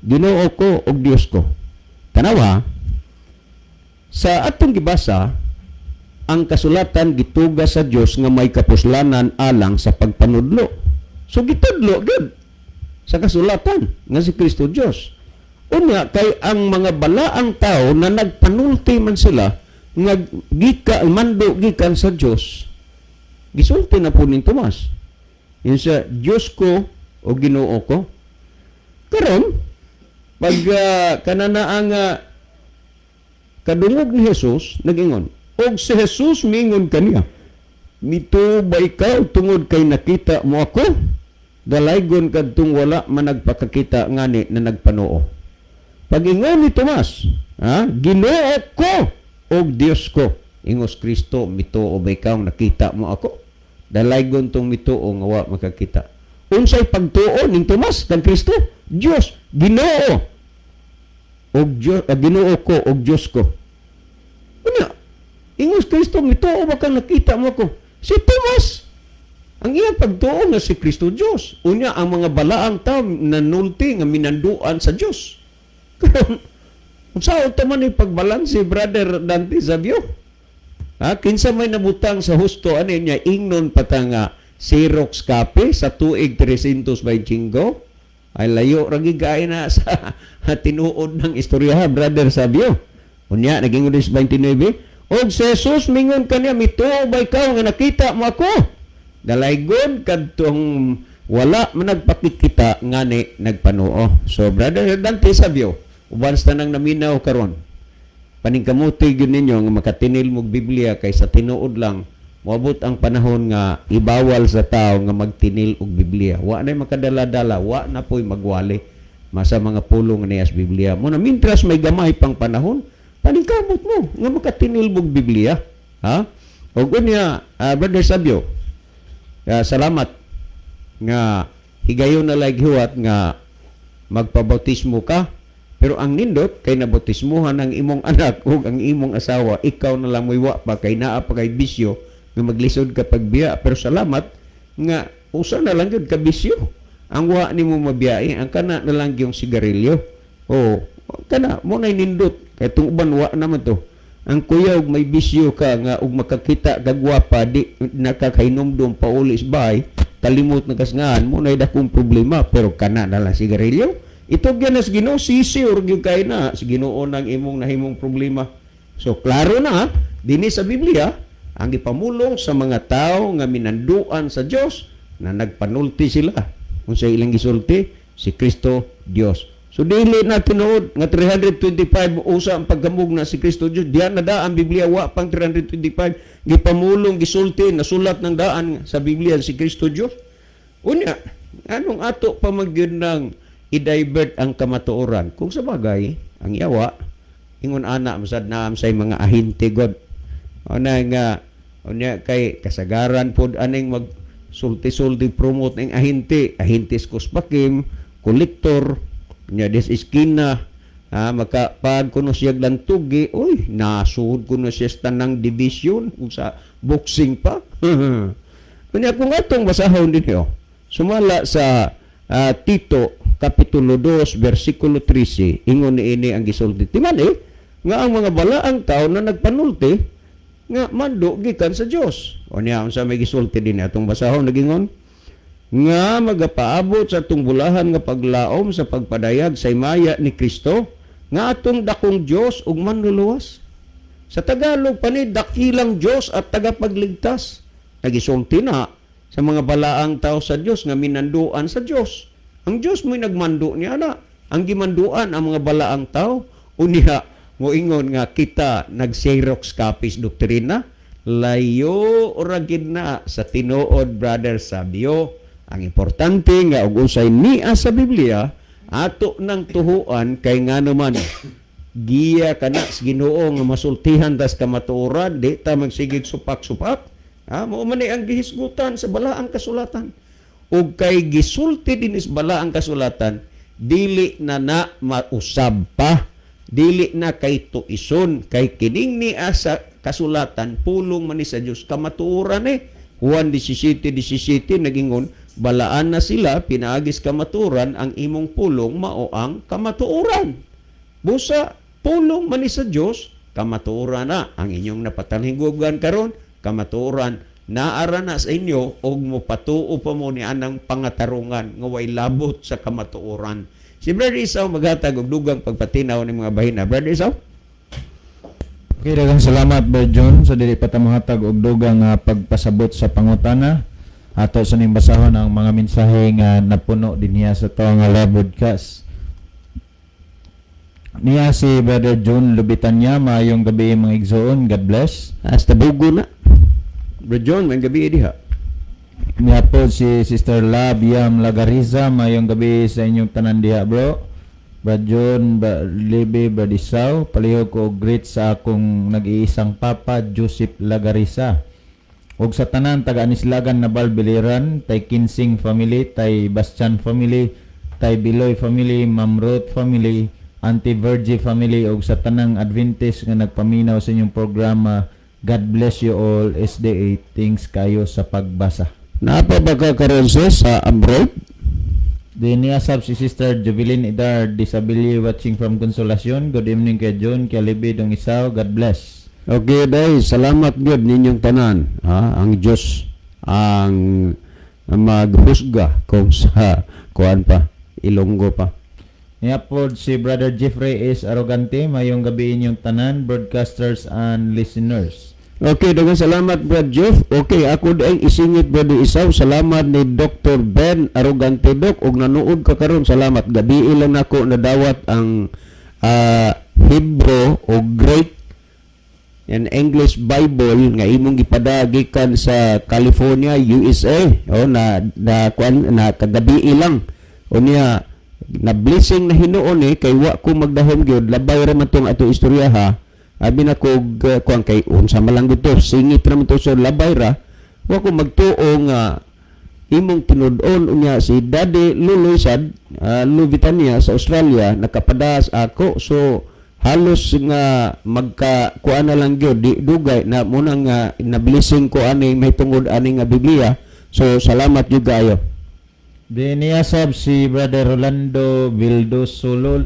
"Ginoo ko ug Dios ko." Tanawa sa atong gibasa, ang kasulatan gituga sa Dios nga may kapuslanan alang sa pagpanudlo. So gitudlo gud sa kasulatan nga si Kristo Dios. Unya kay ang mga balaang tao na nagpanulti man sila nga gika mando gikan sa Dios, gisulti na po ni Tomas. Yun sa "Diyos ko o Ginoo ko." Karon pag kanana ang kadungog ni Jesus, nagingon, og si Jesus mingon kaniya, "Mituo ba ikaw tungod kay nakita mo ako?" Dalaygon kadtong wala man nagpakakita ngani na nagpanuo. Pag-ingon ni Tomas, ha? Ginoo ko og Dios ko. Ingos Kristo, mituo ba ikaw nakita mo ako? Dalaygon tong mituo nga wa makakita. Unsay pagtuo ning Tomas kang Kristo? Dios, Ginoo og Dios, Ginoo ko og Dios ko. Unya, ingos Kristo, mituo ba kang nakita mo ako? Si Tomas, ang iyang pagtuo nga si Kristo Dios. Unya, ang mga balaang tao nanulti nga minanduan sa Dios. Karon, unsa unta man ni pagbalanse, Brother Dante Savio? Ha, kinsa may nabutang sa husto ani niya ingnon pa ta nga Xerox copy sa tuig 325? Ay, layo ra gyud kaayo na sa tinuod ng istorya, Brother Savio. Unya naging 29, og si Jesus mingon kaniya, mituo ba ikaw nga nakita mo ako? Dalaygon kadtong wala man nagpakikita ngani nagpanuo. So Brother Dante Savio, uban sa tanang naminaw karon, paningkamuti gyud ninyo nga makatinil mog Biblia, kay sa tinuod lang, moabot ang panahon nga ibawal sa tao nga magtinil og Biblia. Wa na makadala-dala, wa na po'y magwali masa mga pulong niya sa Biblia. Mo na mintras may gamay pang panahon, paningkamot mo nga makatinil mog Biblia. Ha? Og unya, Brother Sabio, salamat nga higayon na lang hiwat nga magpabautismo ka, pero ang nindot kay nabautismuhan ang imong anak ug ang imong asawa, ikaw na lang mo'y wa pa kay naa pa kay bisyo nga maglisod ka pagbiya. Pero salamat nga usa na lang gyud ka bisyo ang wa nimo mabiyae, ang kana na lang yung sigarilyo. O kana mo nay nindot kay tung uban wa naman to. Ang kuya og may bisyo ka nga og makakita kag gwapa, di nakakainomdom pauli sa bahay, kalimot na kasngahan mo nay dakong problema. Pero kana na lang sigarilyo, ito gyud sa Ginoo, sisi or gyud kay na sa Ginoo nang imong nahimong problema. So klaro na dinhi sa Biblia ang gipamulong sa mga tao nga minanduan sa Dios na nagpanulti sila. Kung sa ilang gisulti, si Kristo Dios. So dili na tinuod nga 325 usa ang pagkamug na si Kristo Dios. Diyan na daan Biblia, wa pang 325 gipamulong, gisulti, nasulat ng daan sa Biblia si Kristo Dios. Unya, anong ato pa magyud ng i-divert ang kamatuoran? Kung sa bagay, ang yawa, ingon ana masad naam sa mga ahinte god. Una nga, unya kay kasagaran pod aning mag sulti-sulti promote ng ahinte, ahinte Kuspakim, kolektor, nya des iskina, ha, makapag kuno siya lantugi, uy, nasuod kuno siya sa tanang division kung sa boxing pa. Unya kung atong basahon din oh, sumala sa Tito kapitulo 2 versikulo 13, ingon niini ang gisulti. Timan eh, nga ang mga balaang tao na nagpanulti nga mando gikan sa Dios. O niya unsa may gisulti din atong basahon, nagingon nga magapaabot sa atong bulahan nga paglaom sa pagpadayag sa himaya ni Kristo nga atong dakong Dios ug manluluwas. Sa Tagalog pa ni, dakilang Dios at tagapagligtas. Nagisulti na sa mga balaang tao sa Dios nga minanduan sa Dios. Ang Dios mo'y nagmando niya na. Ang gimanduan ang mga balaang tao, unya moingon nga kita nag-Xerox copies doktrina, layo ra gid na sa tinuod, Brother Sabio. Ang importante nga og unsay niya sa Biblia ato nang tuhuan, kay ngano man giya kana sa Ginoo nga masultihan tas kamatuoran, di ta magsigig supak-supak. Ha, mao man ni ang gihisgutan sa balaang kasulatan. Ug kay gisulti din is balaang kasulatan, dili na na mausab pa, dili na kay tuison, kay kining niya sa kasulatan pulong man ni sa Dios, kamatuoran eh. Juan 17:17 nagingon, balaan na sila pinaagis kamatuoran, ang imong pulong mao ang kamatuoran. Busa pulong man ni sa Dios, kamatuoran na ang inyong napatalinggugan karon, kamatuoran naara na sa inyo og mopatuo pa mo ni anang pangatarungan nga way labot sa kamatuoran. Si Brother Isaw maghatag og dugang pagpatinaw ni mga bahina. Brother Isaw? Okay, daghang salamat, Brother John, sa dili pa ta mohatag og dugang pagpasabot sa pangutana. Ato sa ning basahon ang mga mensahe nga napuno dinhiya sa to nga live broadcast. Niya si Brother John Lubitanya, maayong gabi mga igsoon, God bless. Hasta bugo na. Brother John, may gabi diha. Niya si Sister Lab Yam Lagariza, mayong gabi sa inyong tanan diha, bro. Brad John, Bra Libe, Brad Isaw, palihog ko og greet sa akong nag-iisang papa, Joseph Lagariza. Og sa tanan taga Anislagan, Nabal, Biliran, tay Kinsing family, tay Bastian family, tay Biloy family, Ma'am Ruth family, Auntie Virgie family og sa tanang Adventist nga nagpaminaw sa inyong programa. God bless you all. SDA, thanks kayo sa pagbasa. Naa pa ba ka karon, sis, sa abroad? Then niasab si Sister Jubilin Idar Disabili, watching from Consolacion. Good evening kay John, kay Libby, Dong Isaw. God bless. Okay, day, salamat gyud ninyong tanan. Ha? Ang Diyos ang maghusga kung sa kuan pa, Ilonggo pa. Niapod si Brother Jeffrey S. Arrogante. Mayong gabi inyong tanan, broadcasters and listeners. Okay, daghang salamat, Brad Jeff. Okay, ako ay isingit, Brother Isaw. Salamat ni Dr. Ben Arrogante, Doc, og nanood ka karon. Salamat. Gabi lang nako nadawat ang Hebrew o Greek and English Bible nga imong gipada gikan sa California, USA. O na na kuan na kagabi lang. O niya na blessing na hinuon eh kay wa ko magdahom gyud, labay ra man tong ato istorya ha. Abi na ko kuan kay unsa man lang gito, singit ra man to, so labay ra wa ko magtuo nga imong tinud-on. Unya si Daddy Luloy sad Luvitania sa Australia nakapadas ako, so halos nga magka kuan na lang gyud, di dugay na muna nga na blessing ko ani may tungod ani nga Biblia, so salamat gyud kayo. Then niasab si Brother Rolando Vildosolo,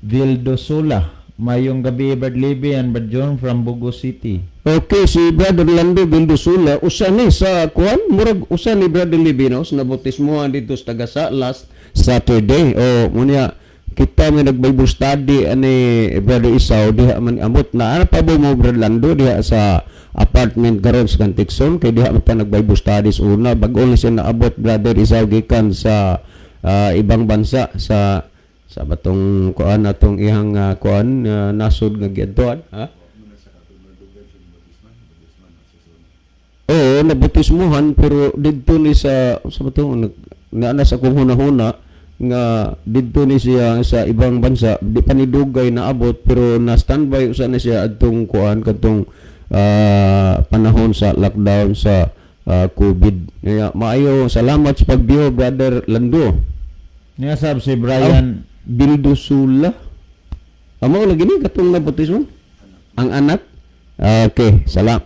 Vildosola. Mayong gabi, Brad Libby and Brad John from Bogo City. Okay, si Brother Lando Vildosula, usa ni sa kuan, murag usa ni Brother Libinos na bautismohan dito sa Tagasa last Saturday. O munya kita may nag Bible study ani Brother Isaw diha man amot na ana pa ba mo, Brother Lando, diha sa apartment karon sa Kantikson kay diha man ta nag Bible studies una. Bag-o na siya naabot, Brother Isaw, gikan sa ibang bansa sa batong kuan atong ihang kuan nasod nga giadtuan, ha. Oo, nabautismuhan pero didto ni sa batong nag naa sa akong hunahuna nga didto ni siya sa ibang bansa, di pa ni dugay naabot pero na standby usa na siya adtong kuan kadtong panahon sa lockdown sa COVID. Kaya maayo salamat sa pagbiyo, Brother Lando. Niasab si Brian Bildosula. Amo lagi ni katong nabautismo? Ang anak? Okay, salam.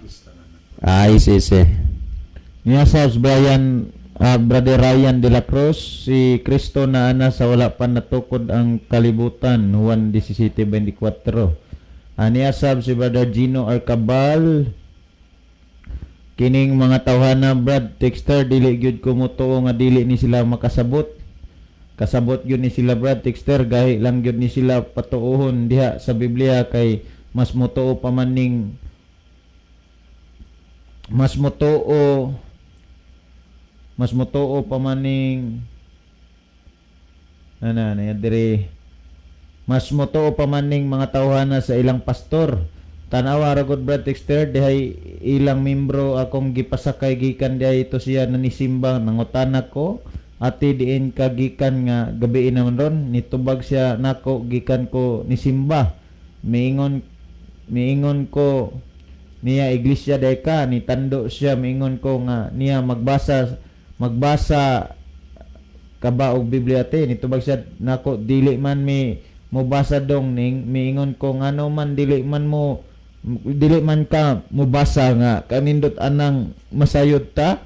Ay, si si. Niasab si Brian Brother Ryan de la Cruz, si Kristo na ana sa wala pa natukod ang kalibutan, Juan 17:24. Niasab si Brother Gino Arcabal, kining mga tawhana, Brad Texter, dili gyud ko motuo nga dili ni sila makasabot. Kasabot gyud ni sila, Brad Texter, gahi lang gyud ni sila patuohon diha sa Biblia kay mas motuo pa man ning ana na dire, mas motuo pa man ning mga tawhana sa ilang pastor. Tanawa ra gud, Brad Texter, dihay ilang membro akong gipasakay gikan dihay ito siya nanisimba. Nangutana ko, "Ate, diin ka gikan nga gabi naman ron?" Nitubag siya nako, "Gikan ko nisimba." Miingon ko niya, "Iglesia day ka?" Nitando siya. Miingon ko nga niya, "Magbasa magbasa ka ba og Biblia, te?" Nitubag siya nako, "Dili man mi mobasa dong." Ning miingon ko, "Ngano man dili man ka mobasa nga kanindot anang masayod ta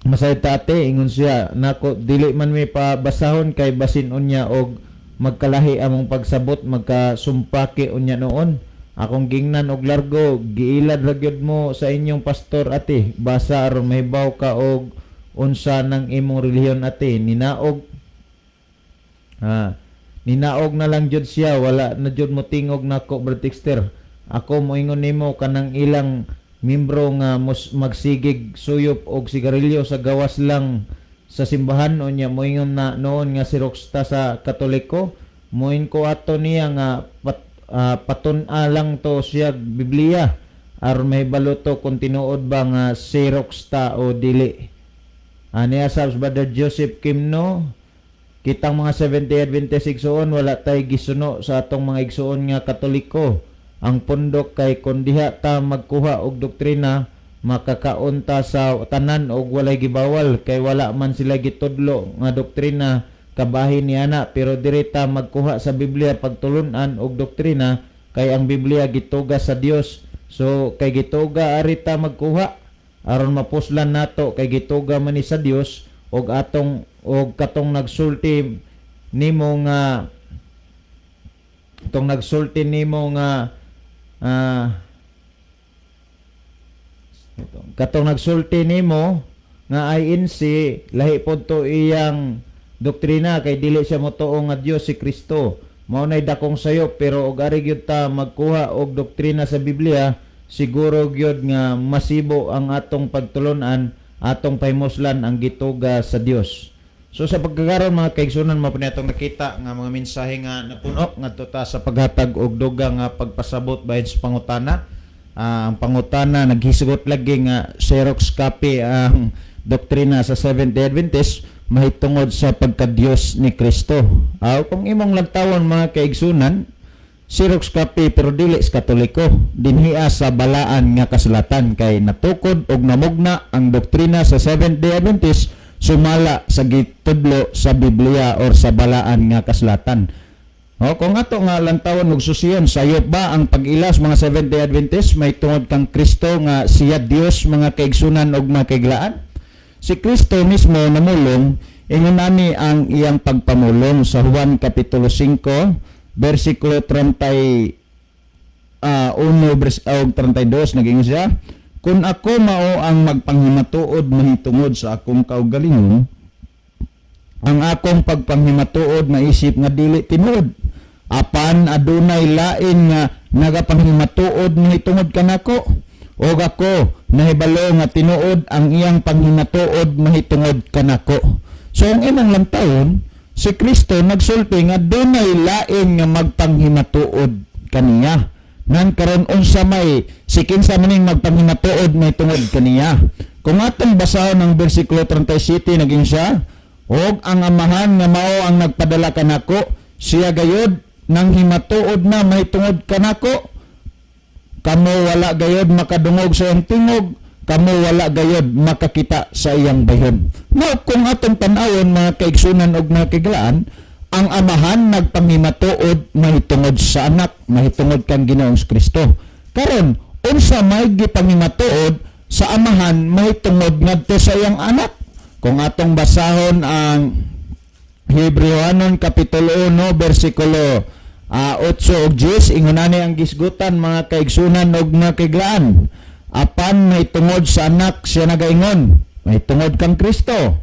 masayod ta, ate?" Ingon siya nako, "Dili man mi pa basahon kay basin unya og magkalahi among pagsabot, magkasumpaki unya noon." Akong gingnan og largo, "Giilad ra gyud mo sa inyong pastor, ate. Basa aron mahibaw ka og unsa nang imong relihiyon, ate." Ninaog ha, ninaog na lang jud siya, wala na jud mo tingog nako, Brad Texter. Ako moingon nimo, kanang ilang membro nga mos magsigig suyop og sigarilyo sa gawas lang sa simbahan, unya moingon na noon nga si rockstar sa Katoliko. Moin ko ato niya nga patun-a lang to siya Biblia. Aron mahibalo to kung tinuod ba nga Xerox ta o dili. Aniya sa Brother Joseph Kimno, kitang mga 70 Adventist igsuon, wala tay gisuno sa atong mga igsuon nga Katoliko. Ang pundok kay kon diha ta magkuha og doktrina, makakaon ta sa tanan og walay gibawal kay wala man sila gitudlo nga doktrina kabahin ni ana, pero diri ta magkuha sa Biblia pagtulunan og doktrina kay ang Biblia gituga sa Dios. So kay gituga, ari ta magkuha aron mapuslan nato kay gituga man ni sa Dios. Og atong og katong nagsulti nimo nga katong nagsulti nimo nga INC, lahi pod to iyang doktrina kay dili siya motoo nga Dios si Kristo. Mao nay dakong sayop, pero og ari gyud ta magkuha og doktrina sa Biblia, siguro gyud nga masibo ang atong pagtulunan, atong pahimuslan ang gituga sa Dios. So sa pagkakaroon, mga kaigsunan, mao pa atong nakita nga mga mensahe nga napuno ngadto ta sa paghatag og dugang nga pagpasabot bahin sa pangutana. Ang pangutana naghisgot lagi nga Xerox copy ang doktrina sa Seventh-day Adventist mahitungod sa pagka-Dios ni Kristo. Kung imong lantawon, mga kaigsunan, Xerox copy pero dili sa Katoliko, dinhia sa balaan nga kasulatan kay natukod og namugna ang doktrina sa Seventh-day Adventist sumala sa gitudlo sa Biblia or sa balaan nga kasulatan. O, kung ato nga lantawan og susiyon, sayop ba ang pag-ilas mga Seventh-day Adventist may tungod kang Kristo nga siya Dios, mga kaigsunan og mga kaiglaan? Si Kristo mismo namulong, ingon nani ang iyang pagpamulong sa Juan Kapitulo 5 versikulo 30 1 og 32. Nag-ingon siya, "Kung ako mao ang magpanghimatuod mahitungod sa akong kaugalingon, ang akong pagpanghimatuod maisip nga dili tinuod. Apan adunay lain nga nagapanghimatuod mahitungod kanako, ug ako nahibalo nga tinuod ang iyang panghimatuod mahitungod kanako." So ang imong lantawon, si Kristo nagsulti nga dunay lain nga magpanghimatuod kaniya. Nan karon, unsa may si kinsa maning magpanghimatuod mahitungod kaniya? Kung atong basahon ang bersikulo 37, naging siya, "Og ang Amahan nga mao ang nagpadala kanako, siya gayod nang himatuod na mahitungod kanako. Kamo wala gayod makadungog sa iyang tingog, kamo wala gayod makakita sa iyang bayhon." No, kung atong tan-awon, mga kaigsunan og mga kaiglaan, ang Amahan nagpangimatuod mahitungod sa Anak, mahitungod kang Ginoong Kristo. Karon, unsa may gipangimatuod sa Amahan mahitungod ngadto sa iyang Anak? Kung atong basahon ang Hebreohanon Kapitulo 1 bersikulo 8 ug 10, ingon ani ang gisgutan, mga kaigsunan ug mga kaiglaan, "Apan may tungod sa Anak siya nagaingon," may tungod kang Kristo,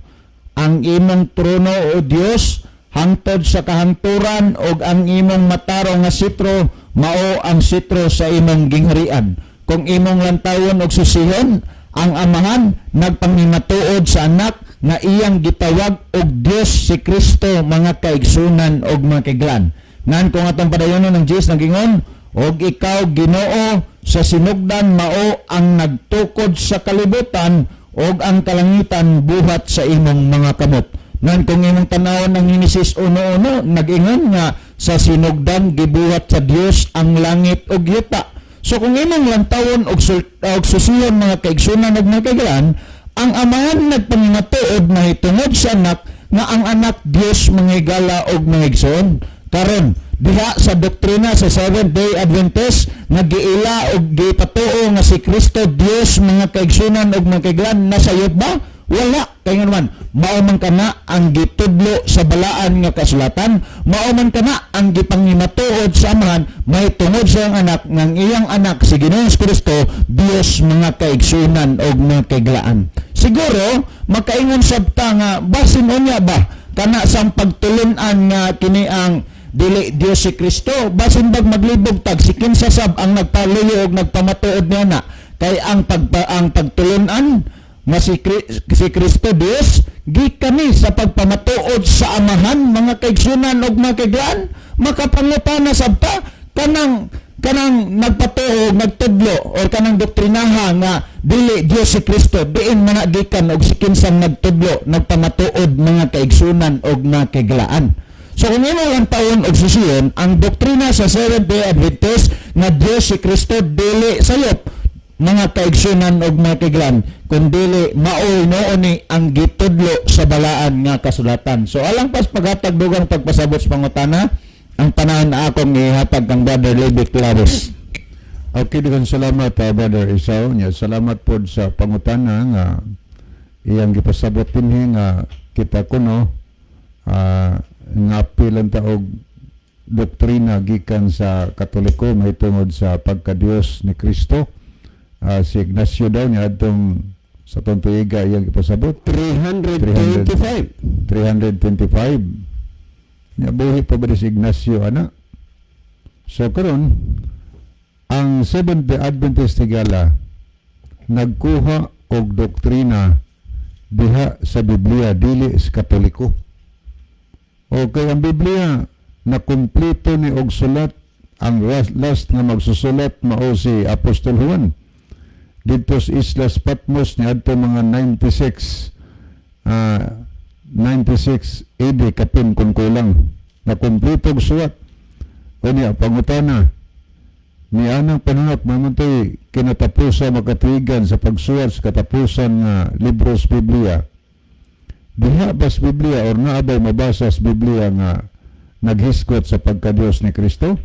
"ang imong trono, O Dios, hangtod sa kahangturan, ug ang imong matarong nga sitro mao ang sitro sa imong gingharian." Kung imong lantawon og susihon, ang Amahan nagpangimatuod sa Anak nga iyang gitawag og Dios si Kristo, mga kaigsunan og mga kaiglaan. Ngan kung atong padayonon ng Diyos, nagingon, "Og ikaw, Ginoo, sa sinugdan mao ang nagtukod sa kalibutan, ug ang kalangitan buhat sa imong mga kamot." Ngan kung imong tanawon ng Genesis 1:1, nag-ingon nga sa sinugdan gibuhat sa Dios ang langit ug yuta. So kung imong lantawon og susiyon, mga kaigsunan ug mga kaiglaan, ang Amahan nagpangimatuod mahitungod sa Anak nga ang Anak Dios, mga higala og mga igsoon. Karon, diha sa doktrina sa Seventh Day Adventist nga giila og gipatuo nga si Kristo Dios, mga kaigsunan og mga kaiglaan, nasayop ba? Wala. Kay nga naman, mao man kana ang gitudlo sa balaan nga kasulatan, mao man kana ang gipangimatuod sa Amahan may tungod sa iyang Anak, ng iyang Anak si Ginoong Kristo Dios, mga kaigsunan og mga kaiglaan. Siguro makaingon sabta nga basin unya ba kana sang pagtulun-an nga kini ang dili Dios si Kristo, basin bag maglibog tag si kinsa sab ang nagpaluyo og nagpamatuod niya na kay ang pagtulun-an nga si Kristo Dios gikan ni sa pagpamatuod sa Amahan, mga kaigsunan og mga kaiglaan. Makapangutana sabta kanang Kanang nagpatuo, nagtudlo or kanang doktrinaha nga dili Dios si Kristo, diin man na gikan og si kinsang nagtudlo, nagpamatuod, mga kaigsunan og mga kahigalaan? So kung imo lang taon og susiyon, ang doktrina sa Seventh Day Adventist nga Dios si Kristo, dili sayop, mga kaigsunan og mga kahigalaan, kun dili maoy noon ni ang gitudlo sa balaan nga kasulatan. So alang pas paghatag dugang pagpasabot sa pangutana, ang panahon na akong gihatag kang Brother Levi Clares. Okay, daghang salamat, Brother Isao. Nya, salamat pod sa pangutana nga iyang gipasabot dinhi nga kita kuno nga pilang taog doktrina gikan sa Katoliko mahitungod sa pagka-Dios ni Kristo. Si Ignacio daw niya adtong sa atong tuiga iyang gipasabot. 325. 325. Nya, buhi pa ba ni si Ignacio ana? So karon, ang Seventh Day Adventist, higala, nagkuha og doktrina diha sa Biblia, dili sa Katoliko. Okay, ang Biblia na kumpleto ni og sulat, ang last nga magsusulat mao si Apostol Juan didto sa Islas Patmos niadto mga 96 96 AD kapin kung kulang na kumpleto og suwat. Unya, pangutana ni anang panunot, mamuntay kinatapusan makatuigan sa pagsuwat sa katapusan nga libro sa Biblia. Diha ba sa Biblia or naa bay mabasa sa Biblia nga naghisgot sa pagkadiyos ni Kristo?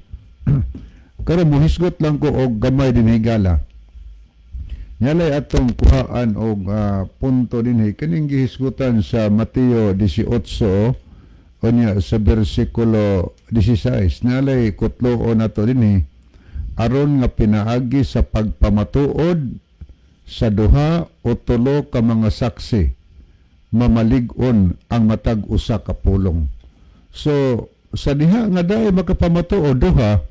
Karon mohisgot lang ko og gamay din, higala. Nyalay atong kuhaan og punto dinhi kaning gihisgutan sa Mateo 18 unya sa bersikulo 16. Nalay kutloon nato dinhi aron nga pinaagi sa pagpamatuod sa duha o tulo ka mga saksi, mamalig-on ang matag usa ka pulong. So sa diha nga dai makapamatuod duha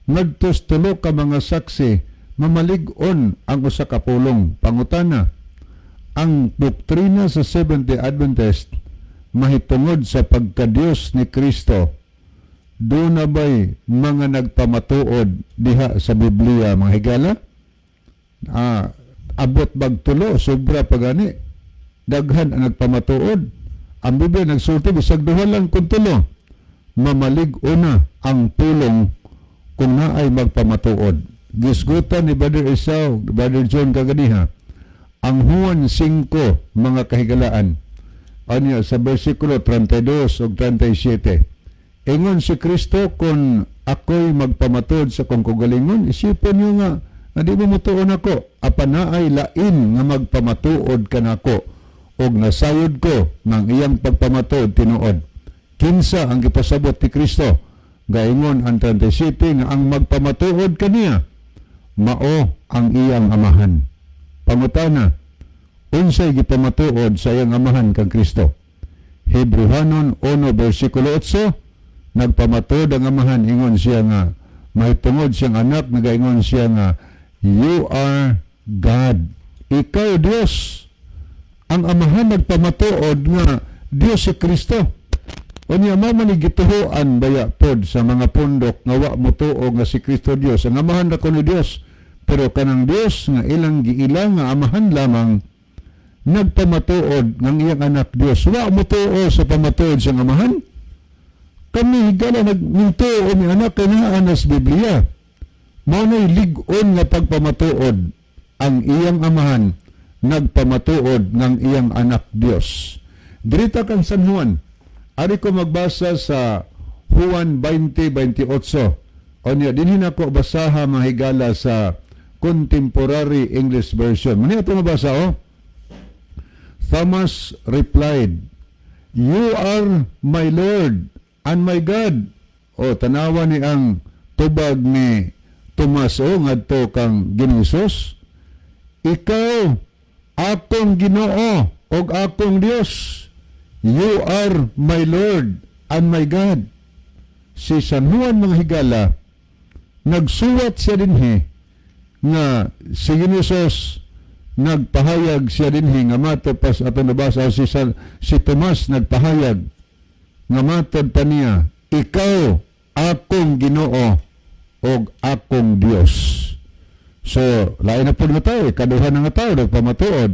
ngadto sa tulo ka mga saksi, mamalig-on ang usa ka pulong. Pangutana, ang doktrina sa Seventh-day Adventist mahitungod sa pagkadiyos ni Kristo, duna ba'y mga nagpamatuod diha sa Biblia, mga higala? Abot bag tulo? Sobra pa gani. Daghan ang nagpamatuod. Ang Biblia nagsulti bisag duha lang kun tulo, mamalig-ona ang pulong kung naay magpamatuod. Gisgutan ni Brother Esau, Brother John kaganiha ang Juan 5, mga kahigalaan, anya sa versikulo 32 ug 37. Ingon si Kristo, "Kung ako'y magpamatuod sa kong kaugalingon, isipon niyo nga nga di mo mutuon ako, apan naay lain nga magpamatuod kanako og nasayod ko ng iyang pagpamatuod tinuod." Kinsa ang gipasabot ni Kristo? Gaingon ang 37 nga ang magpamatuod kaniya mao ang iyang Amahan. Pangutana, unsay gipamatuod sa iyang Amahan kang Kristo? Hebrehanon 1 versikulo 8, nagpamatuod ang Amahan, ingon siya nga mahitungod siyang anak, nagaingon siya nga, "You are God." Ikaw Dios. Ang Amahan nagpamatuod nga Dios si Kristo. Unya, mao man ni gituhoan baya pod sa mga pundok nga wa motuo nga si Kristo Dios. Ang Amahan ra ni Dios. Pero kanang Dios nga ilang giila nga Amahan lamang nagpamatuod ng iyang anak Dios. Wa motuo sa pamatuod sa Amahan. Kami, higala, nagmintuo mi anak kay naa sa Biblia. Mao na'y lig-on nga pagpamatuod, ang iyang Amahan nagpamatuod ng iyang anak Dios. Dirita kang San Juan. Ari ko magbasa sa Juan 20:28. Onya, dinhi nako basaha, mga higala, sa Contemporary English Version. Mani ato mabasa oh. Thomas replied, "You are my Lord and my God." O tanawa ni ang tubag ni Tomas o ngadto kang Ginoong Hesus. "Ikaw akong Ginoo ug akong Dios." "You are my Lord and my God." Si San Juan, mga higala, nagsuwat siya dinhi nga si Ginoong Hesus nagpahayag siya dinhi nga matod pas ato nabasa si Tomas nagpahayag nga matod pa niya, "Ikaw akong Ginoo og akong Dios. So, lain na pud nga tao, ikaduha na nga tao nagpamatuod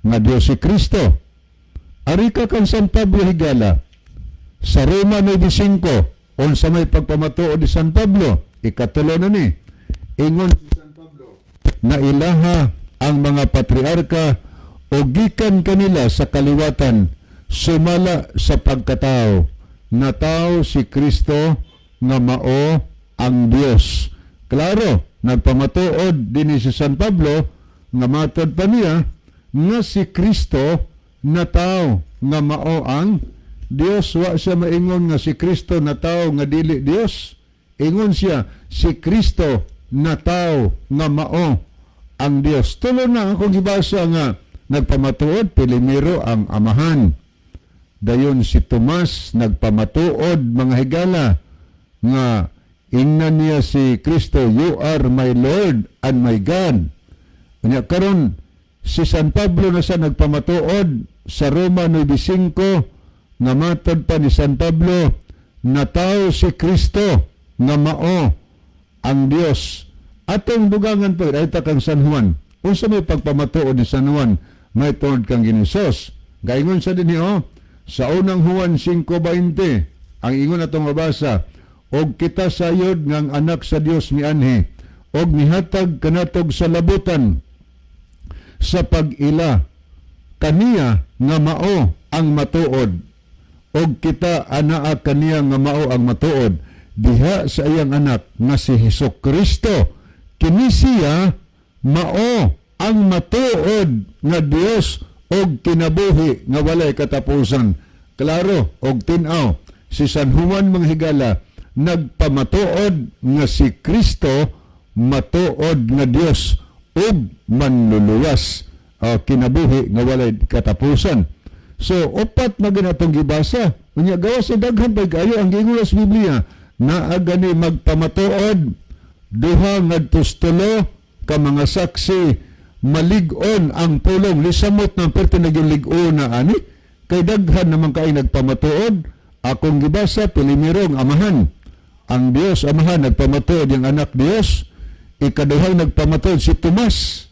nga Dios si Kristo. Ari ka kang San Pablo, higala. Sa Roma 9:5, unsa may pagpamatuod ni San Pablo? Ikatulo na ni. Ingon si San Pablo na ilaha ang mga patriarka o gikan kanila sa kaliwatan sumala sa pagkatao na tao si Kristo nga mao ang Dios. Klaro, nagpamatuod din si San Pablo nga matod pa niya nga si Kristo na tao nga mao ang Dios. Wa siya maingon nga si Kristo na tao nga dili Dios. Ingon siya si Kristo na tao nga mao ang Dios. Tulo na akong gibasa nga nagpamatuod. Pilimiro ang Amahan. Dayon si Tomas nagpamatuod, mga higala, nga ingnan niya si Kristo, "You are my Lord and my God." Unya karon si San Pablo na sa nagpamatuod sa Roma 9:5 nga matod pa ni San Pablo na tao si Kristo nga mao ang Dios. Atong dugangan pa ay kang San Juan. Unsa may pagpamatuod ni San Juan may tungod kang Ginisos? Gaingon sa dinhi oh, sa unang Juan 5:20, ang ingon atong mabasa, "Og kita sayod nga ang anak sa Dios mianhi og mihatag kanatog sa labutan sa pag-ila kaniya nga mao ang matuod, og kita anaa kaniya nga mao ang matuod diha sa iyang anak nga si Hesus Kristo. Kini siya mao ang matuod nga Dios og kinabuhi nga walay katapusan." Klaro og tin-aw si San Juan, mga higala, nagpamatuod nga si Kristo matuod nga Dios ug manluluwas, kinabuhi nga walay katapusan. So upat na ginatong gibasa. Unya gawas sa daghan pa kayo ang giingon sa Biblia, naa gani magpamatuod 2 ngadto 3 ka mga saksi, malig-on ang pulong. Lisamot ng perti naging lig-on na ani kay daghan naman kay nagpamatuod. Akong gibasa, pilimirong Amahan, ang Dios Amahan nagpamatuod yung anak Dios. Ikaduhang nagpamatuod si Tomas,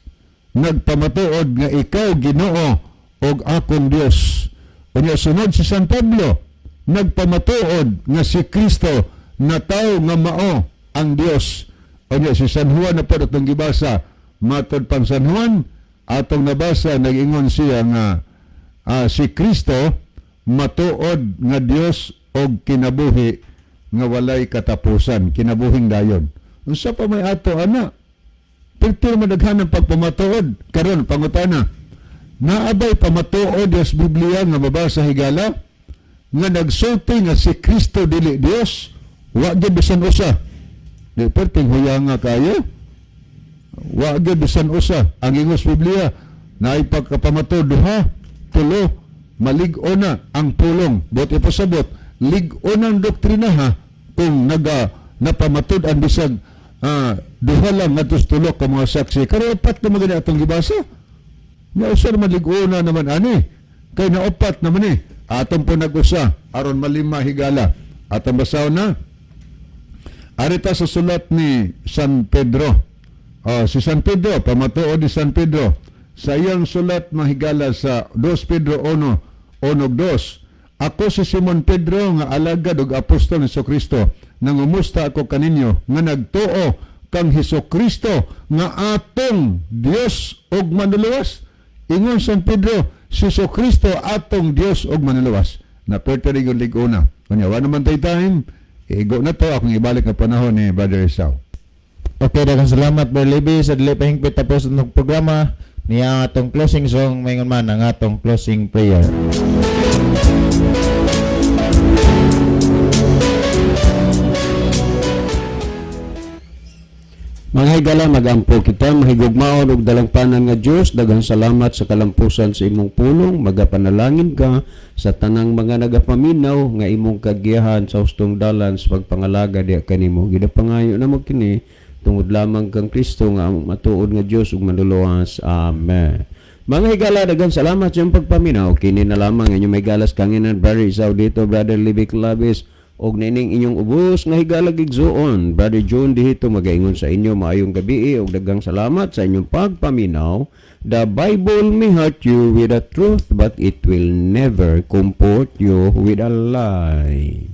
nagpamatuod nga ikaw Ginoo og akong Dios. Unya sunod si San Pablo nagpamatuod nga si Kristo na tao nga mao ang Dios. Unya si San Juan na pod atong gibasa, matod pang San Juan atong nabasa, nag-ingon siya nga si Kristo matuod nga Dios og kinabuhi nga walay katapusan, kinabuhing dayon. Unsa pa may ato ana? Perti naman daghan ang pagpamatuod. Karon pangutana, naabay pamatuod sa Biblia nga mabasa, higala, nga nagsulti nga si Kristo dili Dios? Wa gyud bisan usa. Di perting huyanga kayo. Wa gyud bisan usa. Ang ingos Biblia, naay pagkapamatuod 2, 3, malig-on na ang pulong. Bot ipasabot, lig-on ang doktrina ha kung naga napamatud ang bisag duha lang ngadto tulo ka mga saksi. Karon upat na magani atong gibasa. Nausa naman lig-on na naman ani. Kay naupat naman eh. Atong po nag-usa aron malima, higala. Atong basahon na. Arita sa sulat ni San Pedro. Oh, si San Pedro, pamatuod ni San Pedro. Sa iyang sulat, mahigala, sa 2 Pedro 1, 1 2. "Ako si Simon Pedro nga alagad ug apostol ni Kristo. Nangumusta ako kaninyo nga nagtuo kang Hesus Kristo nga atong Dios ug manluluwas." Ingon San Pedro, si Hesus Kristo atong Dios ug manluluwas. Na perti yung lig-una. Kunya, wa naman tay time. Igo na to akong ibalik nga panahon ni Brother Esau. Okay, daghang salamat, Brother Libby. Sa dili pa hingpit tapos ng programa niya ang atong closing song, maingon man ang atong closing prayer. Mga higala, magampo kita. Mahigugmaon og dalangpanan nga Dios, daghang salamat sa kalampusan sa imong pulong. Magapanalangin ka sa tanang mga nagapaminaw nga imong kagiyahan sa hustong dalan sa pagpangalaga diha kanimo. Ginapangayo namo kini tungod lamang kang Kristo nga ang matuod nga Dios ug manluluwas. Amen. Mga higala, daghang salamat sa inyong pagpaminaw. Kini na lamang inyong may galas kanginan, Brother Isaw dito, Brother Libby Clavis. Og nining inyong ubos nga higalag igsuon, Brother John dihito, magaingon sa inyo maayong gabi og daghang salamat sa inyong pagpaminaw. The Bible may hurt you with the truth, but it will never comfort you with a lie.